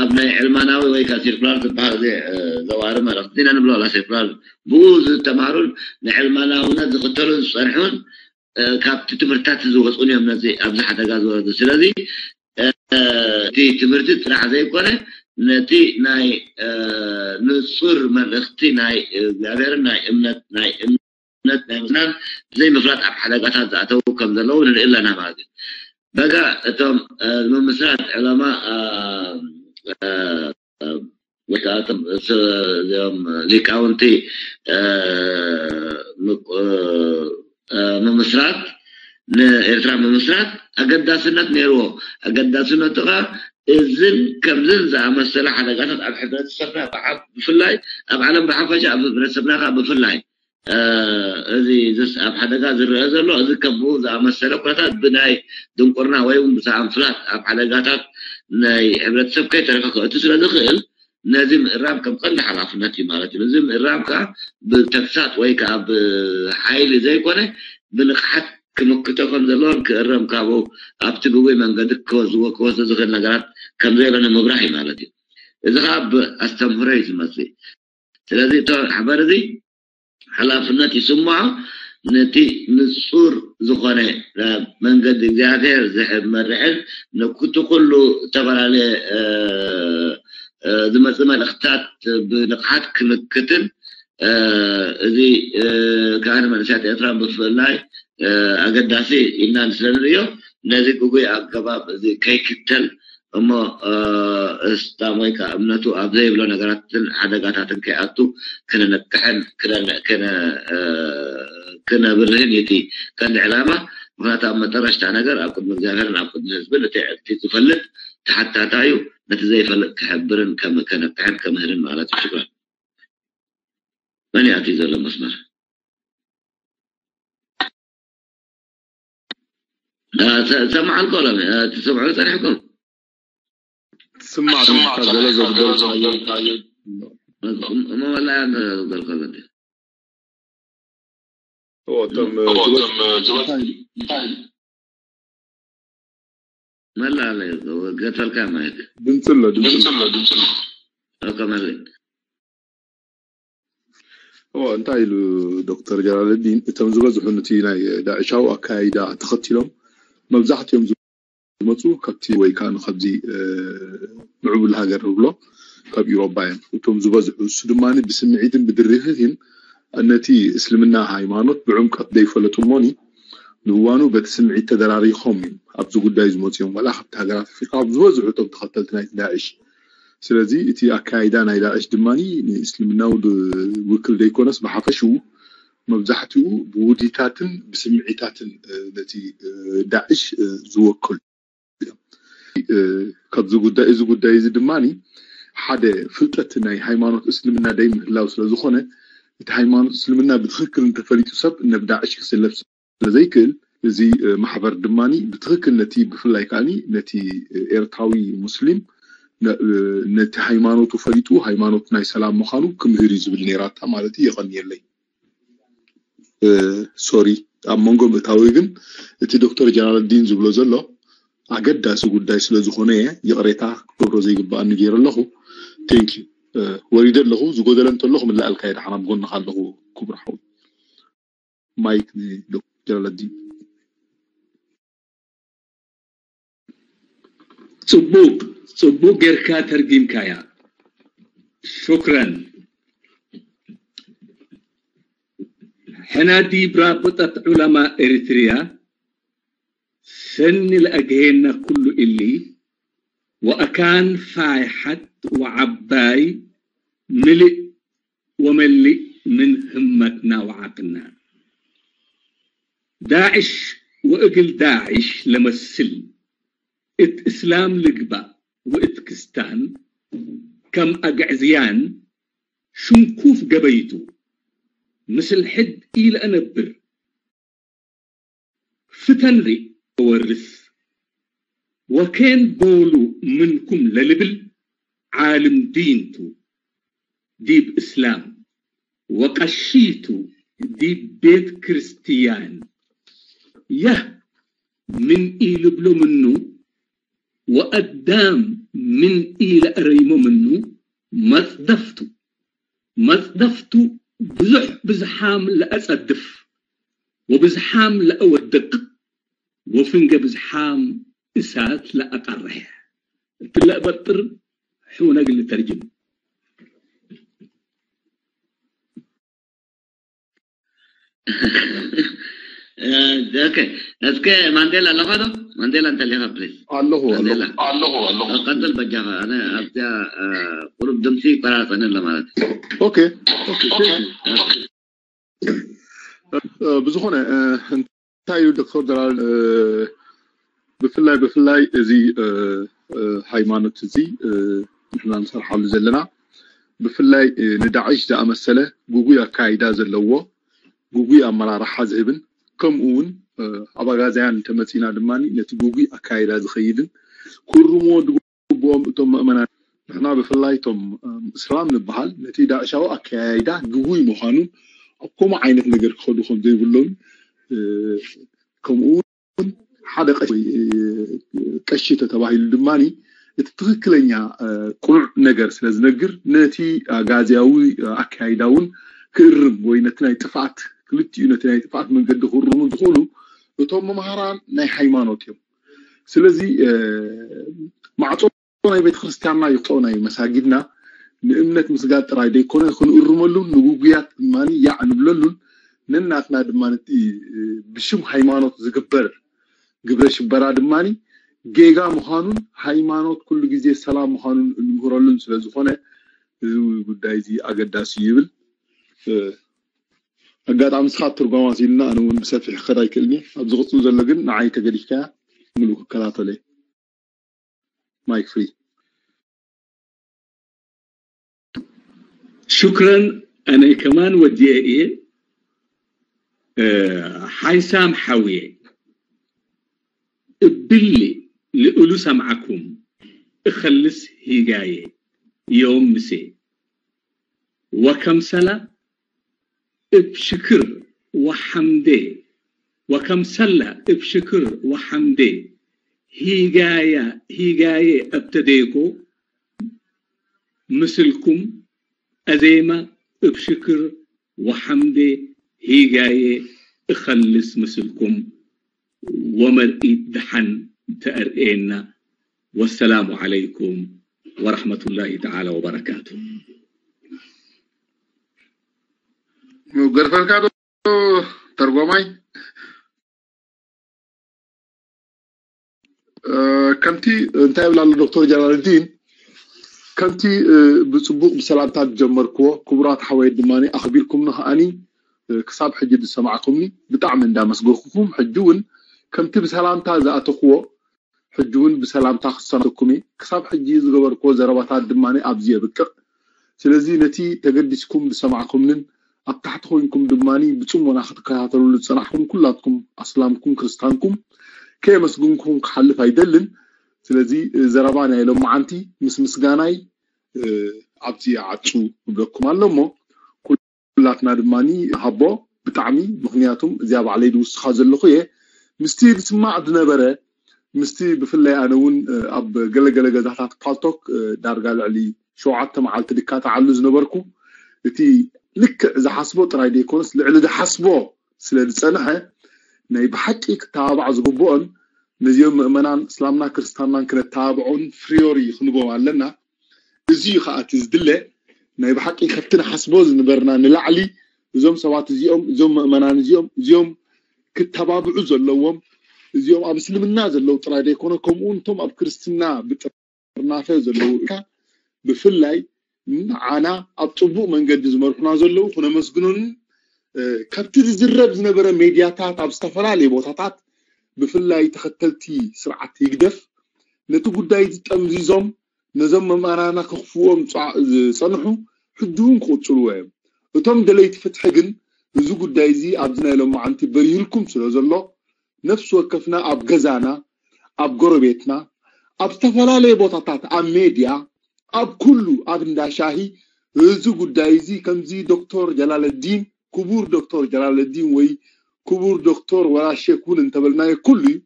ኣብ ናይ ዕልማናዊ ወይ ከዓ ሴኩላር ዝበሃል ዘዋሪ መልእክቲ ኢና ንብሎ ላ ሴኩላር ብኡ ዝተማሩን ንዕልማናውነት ዝኽተሉን ዝፀንሑን ካብቲ ትምህርትታት ዝወፁን እዮም ነዚ ኣብዚ ሓደጋ ዝወረዱ። ስለዚ እቲ ትምህርቲ ጥራሕ ዘይኮነ ነቲ ናይ ንፁር መልእክቲ ናይ እግዚኣብሔርን ናይ እምነት ናይ እምነት ናይ ምስናን ዘይምፍላጥ ኣብ ሓደጋታት ዝኣተው ከም ዘለዉ ንርኢ ኣለና ማለት እዩ። በጋ እቶም ንምምስራት ዕላማ ወይከዓ እቶም ሊቃውንቲ ምምስራት ንኤርትራ ምምስራት ኣገዳስነት ነይርዎ። ኣገዳስነቱ ከዓ እዝን ከምዝን ዝኣመሰለ ሓደጋታት ኣብ ሕብረተሰብና ብሓ- ብፍላይ ኣብ ዓለም ብሓፈሻ ኣብ ሕብረተሰብና ከዓ ብፍላይ እዚ ዝስ- ኣብ ሓደጋ ዝረአ ዘሎ እዚ ከምኡ ዝኣመሰለ ኩነታት ብናይ ድንቁርና ወይ እውን ብሰኣን ፍላት ኣብ ሓደጋታት ናይ ሕብረተሰብ ከይተረፈ ክእቱ ስለ ዝኽእል ነዚ ምእራም ከም ቀንዲ ሓላፍነት እዩ ማለት እዩ። እዚ ምእራም ከዓ ብተግሳጥ ወይ ከዓ ብሓይሊ ዘይኮነ ብንቕሓት ክምክቶ ከም ዘለዎን ክእረም ካብኡ ኣብቲ ግጉይ መንገዲ ክወስድዎ ክወስዶ ዝኽእል ነገራት ከም ዘየለ ንምብራህ እዩ ማለት እዩ። እዚ ከዓ ብኣስተምህሮ እዩ ዝመፅእ። ስለዚ እቶ ማሕበር እዚ ሓላፍነት ይስምዖ ነቲ ንፁር ዝኾነ መንገዲ እግዚኣብሔር ዝመርሕን ንኩቲ ኩሉ ዝተፈላለየ ዝመፅእ መልእኽትታት ብንቕሓት ክምክትን እዚ ከዓ ንመንእሰያት ኤርትራ ብፍላይ ኣገዳሲ ኢልና ስለ ንርእዮ ነዚ ግጉይ ኣገባብ እዚ ከይክተል እሞ እስላም ወይ ከዓ እምነቱ ኣብ ዘይብሎ ነገራትን ሓደጋታትን ከይኣቱ ክነነቅሕን ክነብርህን እቲ ቀንዲ ዕላማ። ምክንያቱ ኣብ መጠረሽታ ነገር ኣብ ቅድሚ እግዚኣብሔርን ኣብ ቅድሚ ህዝብን እቲ ዕልቲ ዝፈልጥ ተሓታታ እዩ፣ ነቲ ዘይፈልጥ ክሕብርን ከነቅሕን ከምህርን ማለት እዩ። ሽክራን። መን ይኣትዩ ዘሎ መስመር? ሰማዓልኮ ሎም ትሰምዑ ፀኒሕኩም ትስማዕ ትስማዕ ዘሎ ዘጉደልካዮ እሞ ወላ ገልከሎ እቶም መላ ገተልካ ማይክ ድምፅሎ ድምፅሎ ከመሪ እዎ እንታይ ኢሉ ዶክተር ጀላለዲን እቶም ዝበዝሑ ነቲ ናይ ዳዕሻዊ ኣካያይዳ ተኸቲሎም መብዛሕትኦም ዝመፁ ካብቲ ወይ ከዓ ካብዚ ምዕቡል ሃገር ንብሎ ካብ ኢሮባ እዮም እቶም ዝበዝሑ እሱ ድማ ብስምዒትን ብድርህትን ነቲ እስልምና ሃይማኖት ብዕምቀት ዘይፈለጡ እሞኒ ንእዋኑ በቲ ስምዒት ተደራሪኾም እዮም ኣብዚ ጉዳይ ዝመፅኦም ዋላ ካብቲ ሃገራት ኣፍሪካ ካብ ዝበዝሑ እቶም ተኸተልቲ ናይቲ ዳዕሽ ስለዚ እቲ ኣካያይዳ ናይ ዳዕሽ ድማ ንእስልምናዊ ውክል ዘይኮነስ ብሓፈሽኡ መብዛሕትኡ ብውዲታትን ብስምዒታትን ነቲ ዳዕሽ ዝወክል ካብዚ ጉዳይ እዚ ጉዳይ እዚ ድማ ሓደ ፍልጠት ናይ ሃይማኖት እስልምና ደይ ምህላው ስለ ዝኾነ እቲ ሃይማኖት እስልምና ብትኽክል እንተፈሊጡ ሰብ ነብ ዳዕሽ ክስለፍ ስለዘይክእል እዚ ማሕበር ድማ ብትኽክል ነቲ ብፍላይ ከዓ ነቲ ኤርትራዊ ሙስሊም ነቲ ሃይማኖቱ ፈሊጡ ሃይማኖት ናይ ሰላም ምዃኑ ክምህር እዩ ዝብል ነይራታ ማለት እዩ። የቐንየለይ። ሶሪ ኣብ መንጎ ምእታዊ ግን እቲ ዶክተር ጀላልዲን ዝብሎ ዘሎ ኣገዳሲ ጉዳይ ስለ ዝኾነ እየ ይቕሬታ ክገብሮ ዘይግባኣኒ ገይረ ኣለኹ። ቴንክ ዩ ወሪደ ኣለኹ ዝጎደለ እንተሎ ክምልኣልካ እየ ደሓን ኣብ ጎንኻ ኣለኹ ክቡር ሓው። ማይክ ንዶክተር ጀላልዲን። ጽቡቅ ጽቡቅ ጌርካ ተርጊምካያ። ሹክረን። ሕና ዲብራ ብጠት ዑለማ ኤሪትሪያ ሰኒ ለአግሄና ኩሉ እሊ ወአካን ፋይሐት ወዓባይ ምልእ ወመልእ ምን ህመትና ወዓቅልና። ዳዕሽ ወእግል ዳዕሽ ለመስል እት እስላም ልግባእ ወእት ክስታን ከም አግዕዝያን ሽንኩፍ ገበይቱ ምስል ሕድ ኢለአነብር ፍተን ርእ ወርስ ወኬን ቦሉ ምንኩም ለልብል ዓልም ዲንቱ ዲብ እስላም ወቀሺቱ ዲብ ቤት ክርስትያን። የህ ምን ኢልብሎ ምኑ ወአዳም ምን ኢለእረይሞ ምኑ መጽደፍቱ። መጽደፍቱ ብዙሕ ብዝሓም ለአጸድፍ ወብዝሓም ለአወድቅ ወፍንገ ብዝሓም እሳት ለአቀርሕ። እትለእበጥር ሕውነግ ልተርጅም። ኦኬ፣ እስከ ማንዴላ ኣለኻ ዶ? ማንዴላ እንተሊኻ ፕሊዝ። ኣለኹ ማንዴላ ኣለኹ ኣለኹ። ቀጽል በጃኻ። ኣነ ኣብዚኣ ቁሩብ ድምፂ ይቆራረፀኒ ኣሎ ማለት እዩ። ኦኬ ኦኬ። ብዝኾነ እንታይ እዩ ዶክተር ደላል፣ ብፍላይ ብፍላይ እዚ ሃይማኖት እዚ ንሕና ንሰርሓሉ ዘለና ብፍላይ ንዳዕሽ ዝኣመሰለ ጉጉይ ኣካይዳ ዘለዎ ጉጉይ ኣመራርሓ ዝህብን ከምኡ እውን ኣብ ኣጋዛያን እንተመፂና ድማ ነቲ ጉጉይ ኣካይዳ ዝኸይድን ክእርምዎ ዝግብኦም እቶም ምእመናን ንሕና ብፍላይ እቶም እስላም ንበሃል ነቲ ዳዕሻዊ ኣካያይዳ ግጉይ ምዃኑን ኣብ ከምኡ ዓይነት ነገር ክኸዱ ከም ዘይብሎም ከምኡ እውን ሓደ ቀሺ ተተባሂሉ ድማ እቲ ትኽክለኛ ቅኑዕ ነገር ስለ ዝነግር ነቲ ኣጋዝያዊ ኣካያይዳ እውን ክእርም ወይ ነቲ ናይ ጥፍኣት ክልቲኡ ነቲ ናይ ጥፍኣት መንገዲ ክእርሙ ዝኽእሉ እቶም መምሃራን ናይ ሃይማኖት እዮም። ስለዚ ማዕፆ ናይ ቤተክርስትያንና ይቆ ናይ መሳጊድና ንእምነት ምስጋድ ጥራይ ዘይኮነ ክንእርመሉን ንጉጉያት ድማ ያዕ ንብለሉን ነናትና ድማ ብሽም ሃይማኖት ዝግበር ግብረ ሽበራ ድማ ጌጋ ምዃኑን ሃይማኖት ኩሉ ግዜ ሰላም ምዃኑን እንምህረሉን ስለ ዝኾነ እዚ ጉዳይ እዚ ኣገዳሲ ይብል። ኣጋጣሚ ንስኻ ትርጓማ ሲልና ኣነ እውን ብሰፊሕ ክኸድ ኣይክእልን እየ። ኣብ ዝቕፅል ዘሎ ግን ንዓይ ተገዲፍካያ ምሉእ ክከታተሎ እየ። ማይክ ፍሪ። ሽክረን ኣነ ከማን ወዲኤ እየ ሓይሳም ሓውየ እብሊ ልእሉ ሰምዓኩም እኸልስ ሂጋየ ዮም ምሴ ወከምሰላ እብ ሽክር ወሐምዴ ወከምሰላ እብ ሽክር ወሐምዴ ሂጋያ ሂጋየ እብተዴኮ ምስልኩም ኣዜማ እብ ሽክር ወሐምዴ ሂጋየ እኸልስ ምስልኩም ወመርኢት ደሓን ተእርኤና። ወሰላሙ ዓለይኩም ወረሕመቱላሂ ተዓላ ወበረካቱ። ገርፈልካ ዶ ተርጎማይ? ከምቲ እንታይ ይብል ኣሎ ዶክተር ጀላልዲን፣ ከምቲ ብፅቡቅ ብሰላምታ ዝጀመርክዎ ክቡራት ሓወይ ድማ ኣኽቢርኩምኒ ከዓኒ ክሳብ ሕጂ ዝሰማዕኩምኒ ብጣዕሚ እንዳመስገንኩኹም ሕጂ እውን ከምቲ ብሰላምታ ዝኣተኽዎ ሕጂ እውን ብሰላምታ ክሰናበተኩም እየ። ክሳብ ሕጂ ዝገበርክዎ ዘረባታት ድማ ኣብዚ የብቅዕ። ስለዚ ነቲ ተገዲስኩም ዝሰማዕኩምንን ኣብ ታሕቲ ኮይንኩም ድማ ብፅሞና ክትከታተሉ ዝፀናሕኩም ኩላትኩም ኣስላምኩም ክርስታንኩም ከየመስግንኩም ክሓልፍ ኣይደልን። ስለዚ ዘረባ ናይ ሎማዓንቲ ምስ ምስጋናይ ኣብዚ ይዓፁ እብለኩም ኣሎ እሞ ኩላትና ድማ ሃቦ ብጣዕሚ ምክንያቱም እዚኣ ባዕለይ ዝውስኻ ዘለኹ እየ ምስቲ ዝስማዕ ዝነበረ ምስቲ ብፍላይ ኣነ እውን ኣብ ገለገለ ገዛታት ፓልቶክ ዳርጋ ልዕሊ ሸውዓተ መዓልቲ ድካትዓሉ ዝነበርኩ እቲ ልክዕ ዝሓስቦ ጥራይ ዘይኮነስ ልዕሊ ዝሓስቦ ስለ ዝፀንሐ ናይ ብሓቂ ክተባባዕ ዝግብኦን ነዚኦም ምእመናን እስላምና ክርስታናን ክነተባብዖን ፍሪዮሪ ክንቦም ኣለና። እዚ እዩ ከዓ እቲ ዝድለ ናይ ብሓቂ ከብቲ ንሓስቦ ዝነበርና ንላዕሊ እዞም ሰባት እዚኦም እዞም ምእመናን እዚኦም እዚኦም ክተባብዑ ዘለዎም እዚኦም ኣብ እስልምና ዘለዉ ጥራይ ዘይኮነ ከምኡ እውን እቶም ኣብ ክርስትና ብጥርናፈ ዘለዉ እካ ብፍላይ ንዓና ኣብ ፅቡቅ መንገዲ ዝመርሑና ዘለዉ ክነመስግኖንን ካብቲ ዝዝረብ ዝነበረ ሜድያታት ኣብ ዝተፈላለዩ ቦታታት ብፍላይ ተኸተልቲ ስርዓት ህግደፍ ነቲ ጉዳይ ዝጠምዚዞም ነዞም መማራና ክኽፍዎም ዝፀንሑ ሕጂ እውን ክቕፅልዎ እዮም። እቶም ደለይቲ ፍትሒ ግን እዚ ጉዳይ እዚ ኣብዚ ናይ ሎማዓንቲ በሪህልኩም ስለ ዘሎ ነፍሲ ወከፍና ኣብ ገዛና ኣብ ጎረቤትና ኣብ ዝተፈላለየ ቦታታት ኣብ ሜድያ ኣብ ኩሉ ኣብ እንዳ ሻሂ እዚ ጉዳይ እዚ ከምዚ ዶክተር ጀላለዲን ክቡር ዶክተር ጀላለዲን ወይ ክቡር ዶክተር ወላ ሼክ እውን እንተበልናዮ ኩሉ እዩ።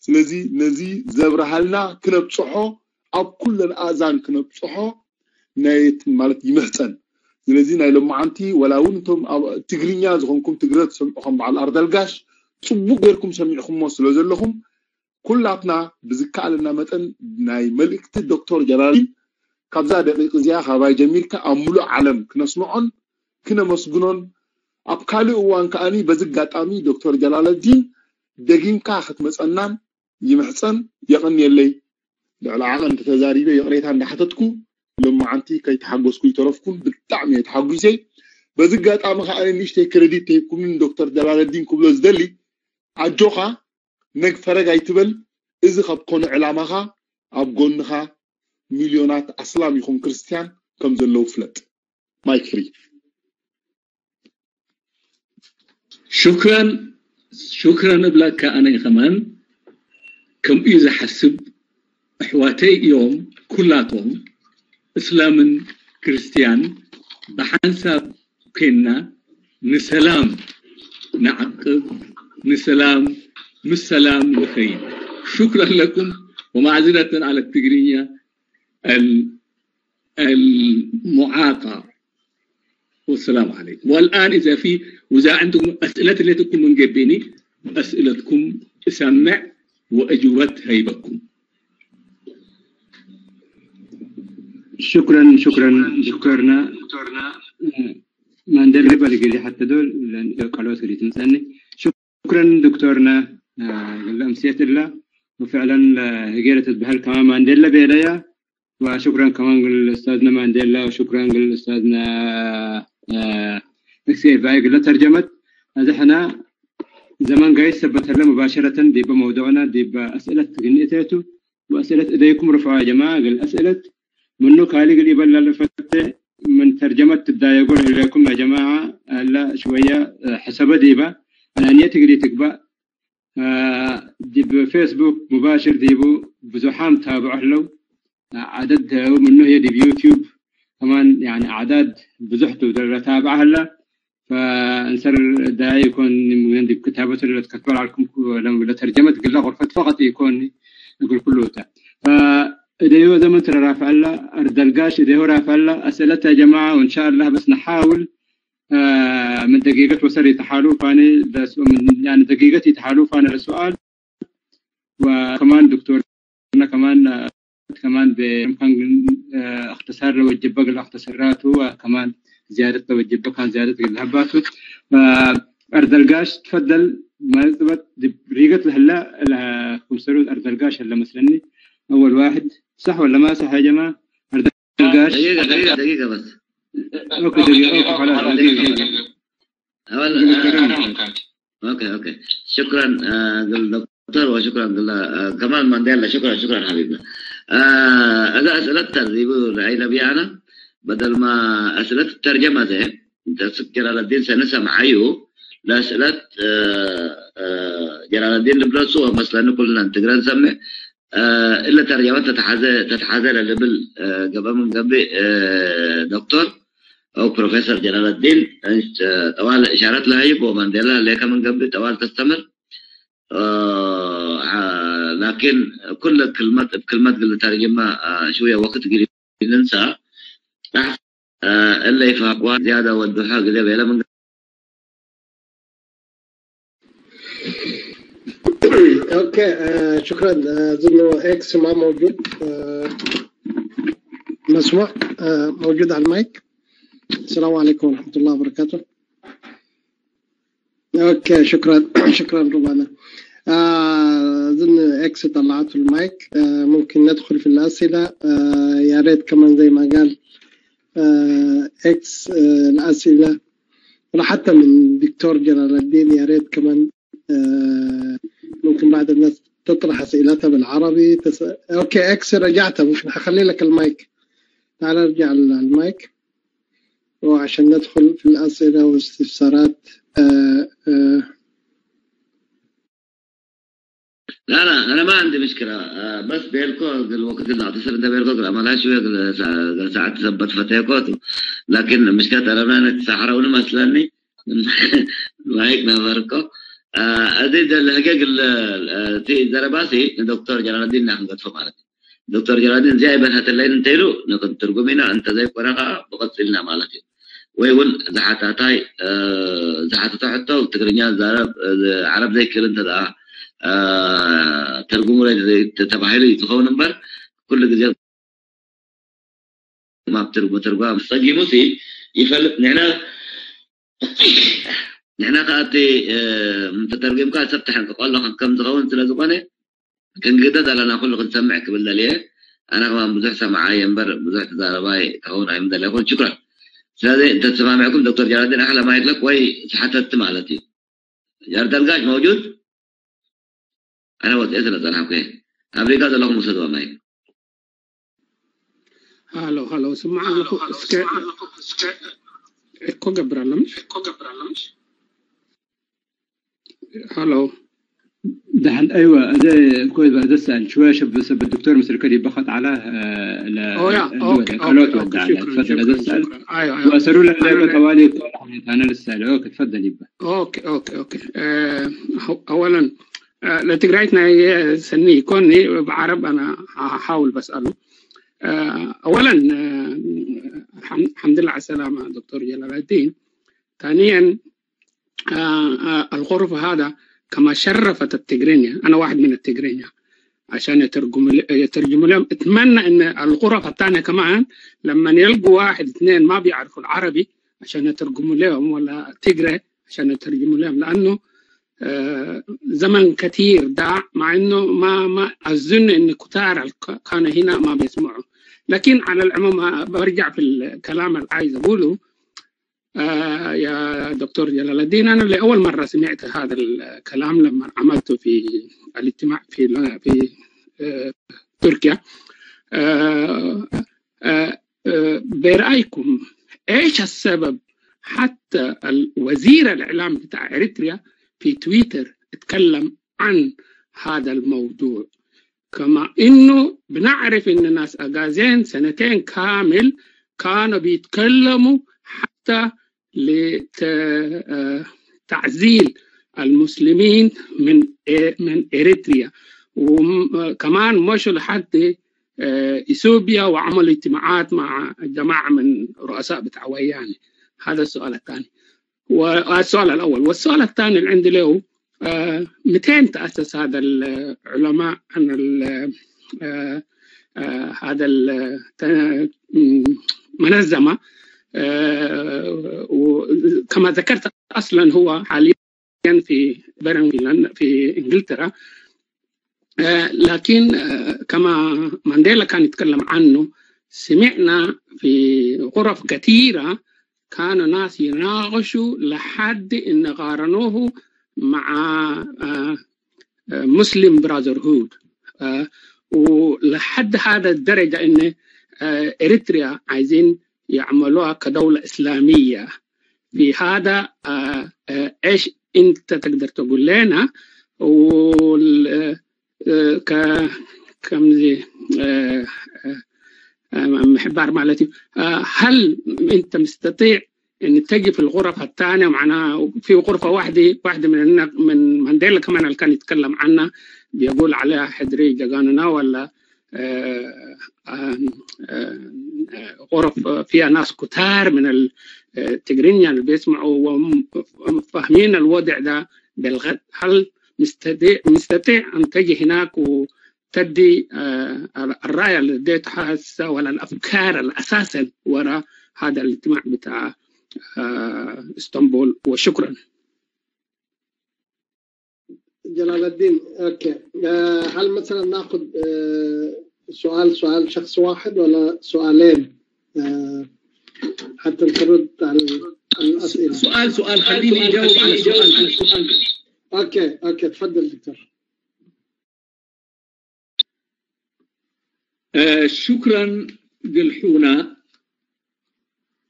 ስለዚ ነዚ ዘብርሃልና ክነብፅሖ ኣብ ኩለን ኣእዛን ክነብፅሖ ናይ ማለት ይምሕፀን። ስለዚ ናይ ሎማዓንቲ ወላ እውን እቶም ኣብ ትግርኛ ዝኾንኩም ትግረ ትሰምዑ ከም በዓል ኣርዳልጋሽ ፅቡቅ ጌርኩም ሰሚዕኩሞ ስለ ዘለኹም ኩላትና ብዝከኣለና መጠን ናይ መልእክቲ ዶክተር ጀላሊ ካብዛ ደቂቅ እዚኣ ካባይ ጀሚርካ ኣብ ሙሉእ ዓለም ክነስምዖን ክነመስግኖን ኣብ ካልእ እዋን ከኣኒ በዚ ኣጋጣሚ ዶክተር ጀላለዲን ደጊምካ ክትመፀናን ይምሕፀን። የቐንየለይ። ልዕሊ ዓቐን ተተዛሪበ ይቕሬታ እንዳሓተትኩ ሎማዓንቲ ከይተሓጎስኩ ይተረፍኩን ብጣዕሚ እየ ተሓጒሰ። በዚ ኣጋጣሚ ከኣ ንእሽተይ ክረዲት ተሂብኩምኒ ዶክተር ጀላለዲን ክብሎ ዝደሊ ኣጆኻ ነግ ፈረግ ኣይትበል። እዚ ካብ ኮነ ዕላማኻ ኣብ ጎንኻ ሚልዮናት ኣስላም ይኹን ክርስትያን ከም ዘለዉ ፍለጥ። ማይክ ፍሪ። ሽክረን ሽክረን እብለካ ኣነ ከማን ከምኡ እዩ ዝሓስብ። ኣሕዋተይ እዮም ኩላቶም እስላምን ክርስትያን ብሓንሳብ ኮይንና ንሰላም ንዓቅብ ንሰላም ምስ ሰላም ንኸይድ። شكرا لكم ومعذرة على التجرية المعاقة والسلام عليكم. والآن إذا في وإذا عندكم أسئلة ليتكم من قبيني أسئلتكم أسمع وأجوبة هيبكم. شكرا شكرا دكتورنا. ما ندرب لقيلي حتى دول لأن قالوا سريت نسألني. شكرا دكتورنا. قال أمسيت الله وفعلا هجرت بهال كمان ما ندرب يا وشكرا كمان لأستاذنا مانديلا وشكرا لأستاذنا إكسي فايق لترجمت. هذا حنا زمان قايس ثبت لنا مباشرة ديبا موضوعنا ديبا أسئلة تغنيتاتو وأسئلة إليكم رفعوا يا جماعة قال أسئلة منو كالي قال يبلل فتة من ترجمة تبدا يقول إليكم يا جماعة هلا شوية حسب ديبا أنا نيتي قريتك با ዲብ ፌስቡክ ሙባሽር ዲቡ ብዙሓም ታብዖ ኣለዉ ዓደድ ምኖ የ ዲብ ዩቲዩብ ከማን ኣዕዳድ ብዙሕ ትብደረ ታብዓ ኣላ እንሰር ዳይ ኮን ዲብ ክታበት ለትከትበል ዓልኩም ለተርጀመት ግላ غرفة فقط يكون እግል ኩሉ እታ እደዮ ዘመን ትረራፍ ኣላ ኣርደልጋሽ እደዮ ራፍ ኣላ أسئلة يا جماعة وإن شاء الله بس نحاول من دقيقة وسر يتحالوا فاني من يعني دقيقة يتحالوا فاني السؤال وكمان دكتورنا كمان كمان بإمكان اختصار لو جبق الاختصارات وكمان زيادة لو جبق كان زيادة الهبات أردلقاش تفضل ما يثبت ريقت لهلا لها خمسة أردلقاش هلا مثلني أول واحد صح ولا ما صح يا جماعة؟ أردلقاش دقيقة دقيقة دقيقة بس اوكي دقيقة اوكي خلاص دقيقة دقيقة اوكي اوكي شكرا للدكتور وشكرا لكمال مانديلا شكرا شكرا حبيبنا. اذا اسئله ترتيب راينا بيانا بدل ما اسئله الترجمه زي انت جلال الدين سنسمع عيو لاسئله جلال الدين البلوسو مثلا كلنا انتقرا نسمع እለ ተርጀመት ተትሓዘ ለልብል ገበ ምን ገብእ ዶክተር ኣው ፕሮፌሰር ጀላለዲን ጠዋል እሻረት ለሀይብ ወማንዴላ ሌከ ምን ገብእ ጠዋል ተስተምር ላኪን ኩለ ክልመት እብ ክልመት ግል ተርጅማ ሽውየ ወቅት ግል ልንሳ እለ ይፋቋ ዝያዳ ወድሖ ግዜ ቤለ ምን اوكي شكرا. اظن اكس ما موجود. مسموع موجود على المايك. السلام عليكم ورحمه الله وبركاته. اوكي شكرا شكرا رومانا. اظن اكس طلعت المايك. ممكن ندخل في الاسئله. يا ريت كمان زي ما قال اكس الاسئله ولا حتى من دكتور جلال الدين يا ريت كمان ممكن بعض الناس تطرح اسئلتها بالعربي تس... اوكي اكس رجعتها ممكن حخلي لك المايك. تعال ارجع المايك وعشان ندخل في الاسئله والاستفسارات. آه آه لا لا انا ما عندي مشكله በስ ቤልኮ ግል ወክግል ኣተሰር እንተ ቤልኮ ግል ኣማላሽ ግል ሰዓት ሰበት ፈተኮ ላኪን ምሽከ ጠረብና ሳሕረውኒ መስለኒ ማይክ ነበርኮ። እዚ ደለ ህገ ግል እቲ ዘረባሲ ንዶክተር ጀላልዲን ኢና ክንገድፎ ማለት እዩ። ዶክተር ጀላልዲን እዚኣ ይበርሀተለይን እንተይሉ ንክትርጉም ኢና፣ እንተዘይኮነ ከዓ ብቐፅልና ማለት እዩ። ወይ እውን ዝሓታታይ ዝሓተቶ ሕቶ ትግርኛ ዛረብ ዓረብ ዘይክእል እንተ ደኣ ተርጉሙ ተባሂሉ እዩ ዝኸውን እምበር ኩሉ ግዜ ማብ ትርጉ ትርጓም ጸጊሙ ሲ ይፈልጥ ንሕና ንሕና ከዓ እቲ ተተርጊምካ ሰብ ተሐንቅቆ ኣሎ ከም ዝኸውን ስለ ዝኾነ ክንግደድ ኣለና ኩሉ ክንሰምዕ ክብል ደልየ። ኣነ ከማን ብዙሕ ሰማዓይ እምበር ብዙሕ ተዛረባይ ክኸውን ኣይምደለኹን። ሽኩራን። ስለዚ እንተተሰማሚዕኩም ዶክተር ጀላልዲን ኣሕለ ማይድለክ ወይ ዝሓተቲ ማለት እዩ። ጃርዳል ጋሽ መውጁድ ኣነ ወፅኤ ስለ ፀናሕኩ እየ። ኣብ ሪጋ ዘለኹም ውሰድዋ ማይክ። ሃሎ ሃሎ ስማዕ ኣለኹ። እስከ እኮ ገብር ኣለምሽ ሃሎ دحين ايوه زي كويس بس سال شويه شب سب الدكتور مثل كده يبقى خط على لا اويا اوكي اوكي اوكي شكرا شكرا ايوه ايوه واسالوا لك طوالي انا لسه اوكي تفضل يبقى اوكي اوكي اوكي اولا ለትግራይት ናይ ሰኒ ይኮኒ ብዓረብ ኣነ ሓውል በስኣሉ ኣወለን ሓምድላ ሰላማ ዶክተር ጀላላዲን ثانيا الغرفة هذا كما شرفت التجرينيا أنا واحد من التجرينيا عشان يترجم يترجم لهم اتمنى ان الغرف الثانيه كمان لما يلقوا واحد اثنين ما بيعرفوا العربي عشان يترجموا لهم ولا تجري عشان يترجموا لهم لانه زمن كثير ضاع مع انه ما ما اظن ان كتار كان هنا ما بيسمعوا لكن على العموم برجع في الكلام اللي عايز اقوله آه يا دكتور جلال الدين انا لاول مره سمعت هذا الكلام لما عملته في الاجتماع في في آه تركيا آه آه آه برايكم ايش السبب حتى وزير الاعلام بتاع اريتريا في تويتر اتكلم عن هذا الموضوع كما انه بنعرف ان ناس اجازين سنتين كامل كانوا بيتكلموا حتى لتعزيل المسلمين من من اريتريا وكمان مشوا لحد اثيوبيا وعملوا اجتماعات مع جماعه من رؤساء بتاع وياني. هذا السؤال الثاني والسؤال الاول والسؤال الثاني اللي عندي له متين تاسس هذا العلماء عن هذا المنظمه كما ذكرت اصلا هو حاليا في برمنغهام في انجلترا لكن كما مانديلا كان يتكلم عنه سمعنا في غرف كثيره كانوا ناس يناقشوا لحد ان قارنوه مع مسلم براذرهود ولحد هذا الدرجه ان اريتريا عايزين يعملوها كدوله اسلاميه في هذا ايش انت تقدر تقول لنا وال ከምዚ ምሕባር ማለት እዩ هل انت مستطيع ان تجي في الغرف الثانيه معنا في غرفه واحده واحده من من مانديلا كمان اللي كان يتكلم عنها بيقول عليها حدري جاجاننا ولا غرف فيها ناس كتار من التجرين يعني بيسمعوا وفاهمين الوضع ده بالغد هل نستطيع أن تجي هناك وتدي الرأي اللي اديته هسه ولا الأفكار الأساسا وراء هذا الاجتماع بتاع اسطنبول وشكرا. جلال الدين اوكي هل مثلا ناخذ سؤال سؤال شخص واحد ولا سؤالين حتى نرد على الاسئله. سؤال سؤال خليني اجاوب على سؤال على سؤال. اوكي اوكي تفضل دكتور. شكرا قلحونا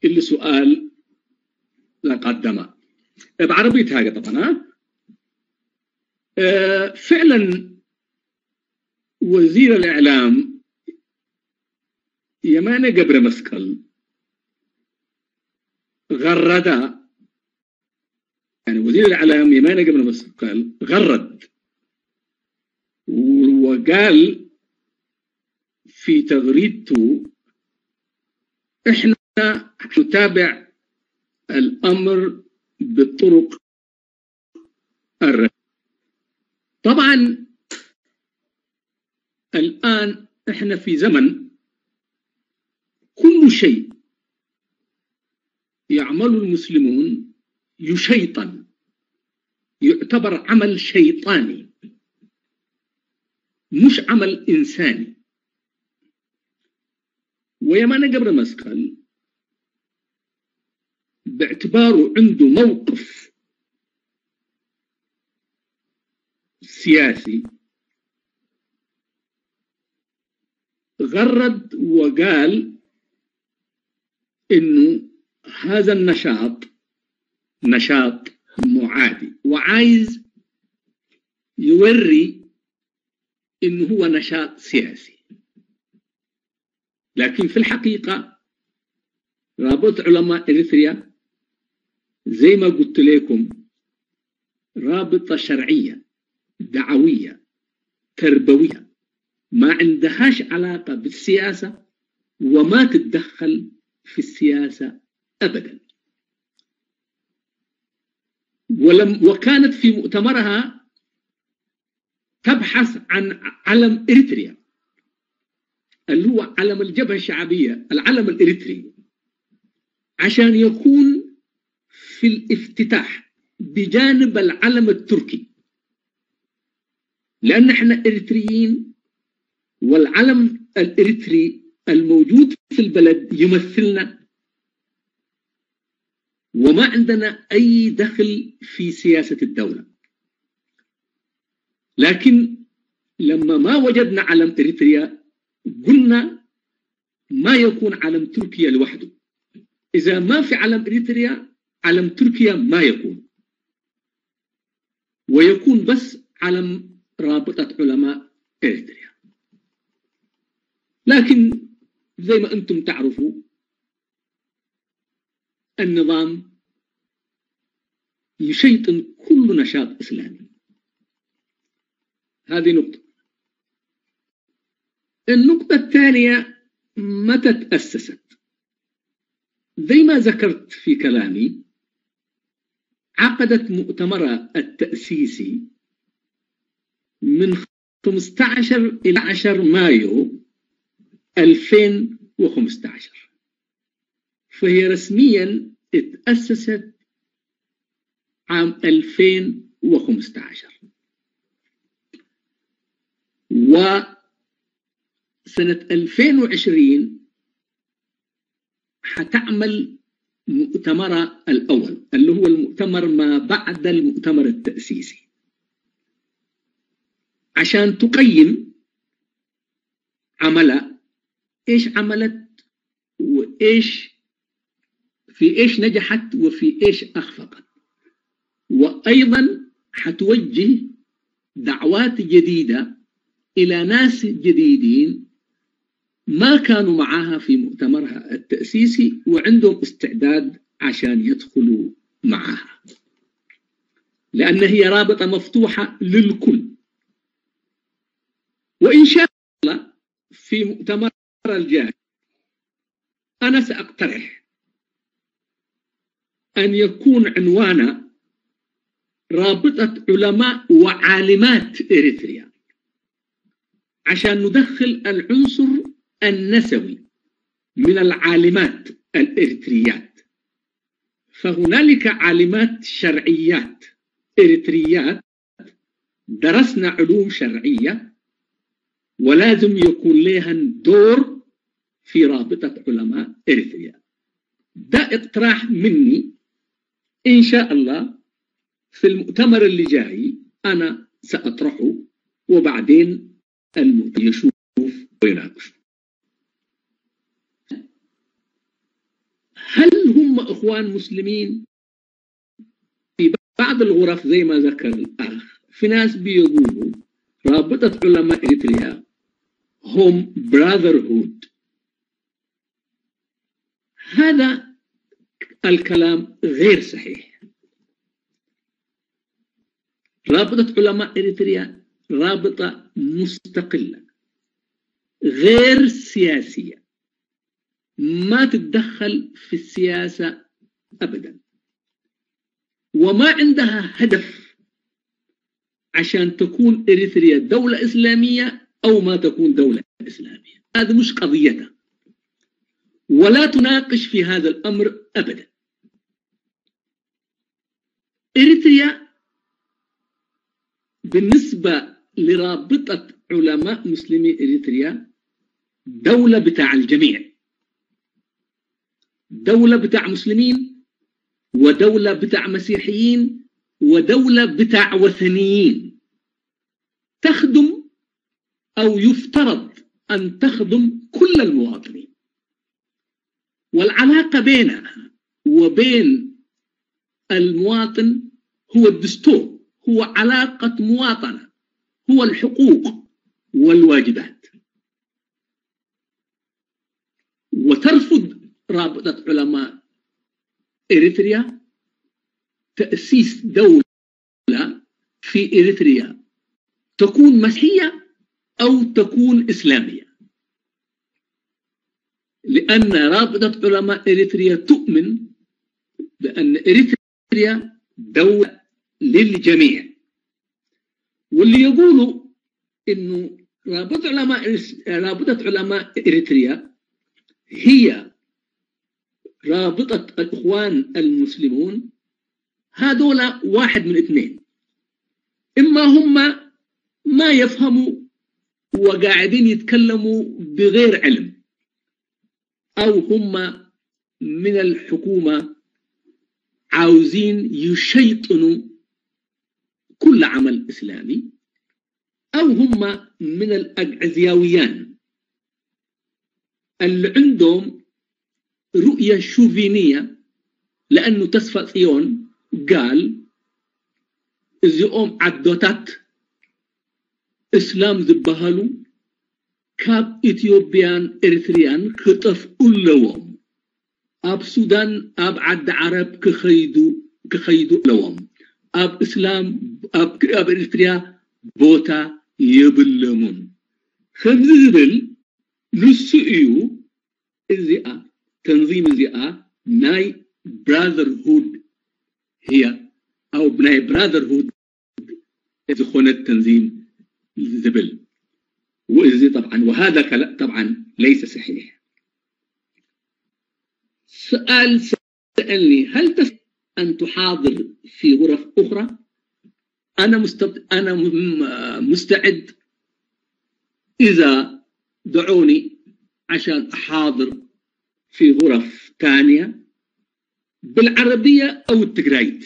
اللي سؤال لقدمه بعربية هاي طبعا فعلا وزير الإعلام يمانة قبر مسقل غرد، يعني وزير الإعلام يمانة قبر مسقل غرد وقال في تغريدته: "إحنا نتابع الأمر بالطرق الر-". طبعا الآن إحنا في زمن كل شيء يعمل المسلمون يشيطن، يعتبر عمل شيطاني، مش عمل إنساني. ويمانة قبر مسقل باعتباره عنده موقف سياسي غرد وقال إنه هذا النشاط نشاط معادي، وعايز يوري إنه هو نشاط سياسي. لكن في الحقيقة رابطة علماء إريتريا زي ما قلت لكم رابطة شرعية، دعوية، تربوية، ما عندهاش علاقة بالسياسة وما تتدخل في السياسة أبدا. ولم وكانت في مؤتمرها تبحث عن علم إريتريا اللي هو علم الجبهة الشعبية، العلم الإريتري، عشان يكون في الافتتاح بجانب العلم التركي، لأن احنا إريتريين والعلم الإريتري الموجود في البلد يمثلنا، وما عندنا أي دخل في سياسة الدولة. لكن لما ما وجدنا علم إريتريا قلنا ما يكون علم تركيا لوحده. إذا ما في علم إريتريا، علم تركيا ما يكون، ويكون بس علم رابطة علماء إريتريا. لكن زي ما أنتم تعرفوا، النظام يشيطن كل نشاط إسلامي. هذه نقطة. النقطة الثانية، متى تأسست؟ زي ما ذكرت في كلامي، عقدت مؤتمرها التأسيسي من خمسة عشر إلى عشرة مايو ألفين وخمستاشر، فهي رسميا اتأسست عام ألفين وخمستاشر، وسنة ألفين وعشرين حتعمل مؤتمرها الأول، اللي هو المؤتمر ما بعد المؤتمر التأسيسي، عشان تقيم عملها، إيش عملت وإيش، في إيش نجحت وفي إيش أخفقت. وأيضا حتوجه دعوات جديدة إلى ناس جديدين ما كانوا معاها في مؤتمرها التأسيسي وعندهم استعداد عشان يدخلوا معاها، لأن هي رابطة مفتوحة للكل. وإن شاء الله في مؤتمر الجاي أنا سأقترح أن يكون عنوانا رابطة علماء وعالمات إريتريا، عشان ندخل العنصر النسوي من العالمات الإريتريات. فهنالك عالمات شرعيات إريتريات درسنا علوم شرعية، ولازم يكون لها دور في رابطة علماء إريتريا. ده اقتراح مني، إن شاء الله في المؤتمر اللي جاي أنا سأطرحه، وبعدين المؤتمر يشوف ويناقش. هل هم إخوان مسلمين؟ في بعض الغرف زي ما ذكر الأخ، في ناس بيقولوا رابطة علماء إريتريا هم brotherhood. هذا الكلام غير صحيح. رابطة علماء إريتريا رابطة مستقلة، غير سياسية، ما تتدخل في السياسة أبدا، وما عندها هدف عشان تكون إريتريا دولة إسلامية أو ما تكون دولة إسلامية. هذا مش قضيتها، ولا تناقش في هذا الأمر أبدا. إريتريا بالنسبة لرابطة علماء مسلمي إريتريا دولة بتاع الجميع، دولة بتاع مسلمين، ودولة بتاع مسيحيين، ودولة بتاع وثنيين، تخدم أو يفترض أن تخدم كل المواطنين. والعلاقة بينها وبين المواطن هو الدستور، هو علاقة مواطنة، هو الحقوق والواجبات. وترفض رابطة علماء إريتريا تأسيس دولة في إريتريا تكون مسيحية أو تكون إسلامية، لأن رابطة علماء إريتريا تؤمن بأن إريتريا دولة للجميع. واللي يقولوا إنه رابطة علماء إريس- رابطة علماء إريتريا هي رابطة الإخوان المسلمون، هذولا واحد من اثنين: إما هم ما يفهموا وقاعدين يتكلموا بغير علم، أو هم من الحكومة عاوزين يشيطنوا كل عمل إسلامي، أو هم من الأجعزياويان اللي عندهم رؤية شوفينية، لأنه ተስፋ ጽዮን قال እዚኦም ዓዶታት እስላም ዝበሃሉ ካብ ኢትዮጵያን ኤርትርያን ክጠፍኡ ኣለዎም። ኣብ ሱዳን፣ ኣብ ዓዲ ዓረብ ክኸይዱ ክኸይዱ ኣለዎም። ኣብ እስላም ኣብ ኣብ ኤርትርያ ቦታ የብለሙን። ከምዚ ዝብል ንሱ እዩ። እዚኣ ተንዚም እዚኣ ናይ brotherhood هي أو ናይ brotherhood ዝኾነት ተንዚም ዝብል። وإذا طبعا وهذا كلا- طبعا ليس صحيح. سؤال سألني: هل تستطيع أن تحاضر في غرف أخرى؟ أنا مستط... أنا م- مستعد إذا دعوني عشان أحاضر في غرف تانية بالعربية أو التجرايت،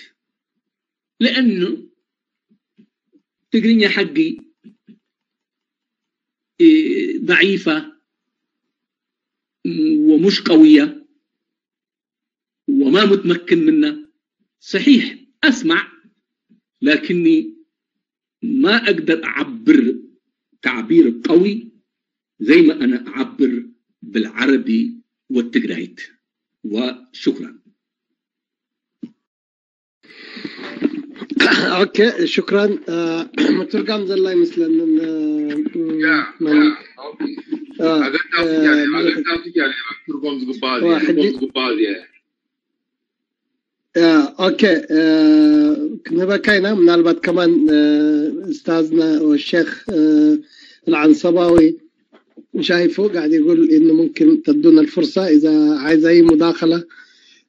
لأنه تجرينيا حقي إيه، ضعيفة ومش قوية وما متمكن منها. صحيح، أسمع، لكني ما أقدر أعبر تعبير قوي زي ما أنا أعبر بالعربي والتجرايت. وشكرا. ኦኬ፣ ሽክራን። ምትርጋም ዘላ ይመስለንን። ያ መን- ያ ኦኬ። አ፣ ኣገዳሲ እ፣ እያ ነይራ፣ ማለት- ኣገዳሲ እያ ነይራ። ትርጉም ዝግባእ ዋ፣ እያ፣ ሕጂ- ትርጉም ዝግባእ እያ። ያ፣ ኦኬ፣ እ፣ ክንህበካ ኢና። ምናልባት ከማን እ፣ ኡስታዝና ወሼክ እ፣ العنصباوي شايفه قاعد يقول إنه ممكن تدونا الفرصة إذا عايز أي مداخلة.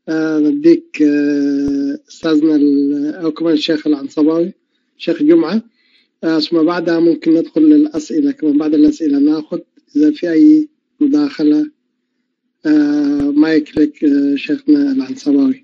آه، نديك آه، أستاذنا ال- أو كمان الشيخ العنصباوي، شيخ جمعة. آه، ثم بعدها ممكن ندخل للأسئلة، كمان بعد الأسئلة ناخذ إذا في أي مداخلة. آه، مايك لك آه، شيخنا العنصباوي.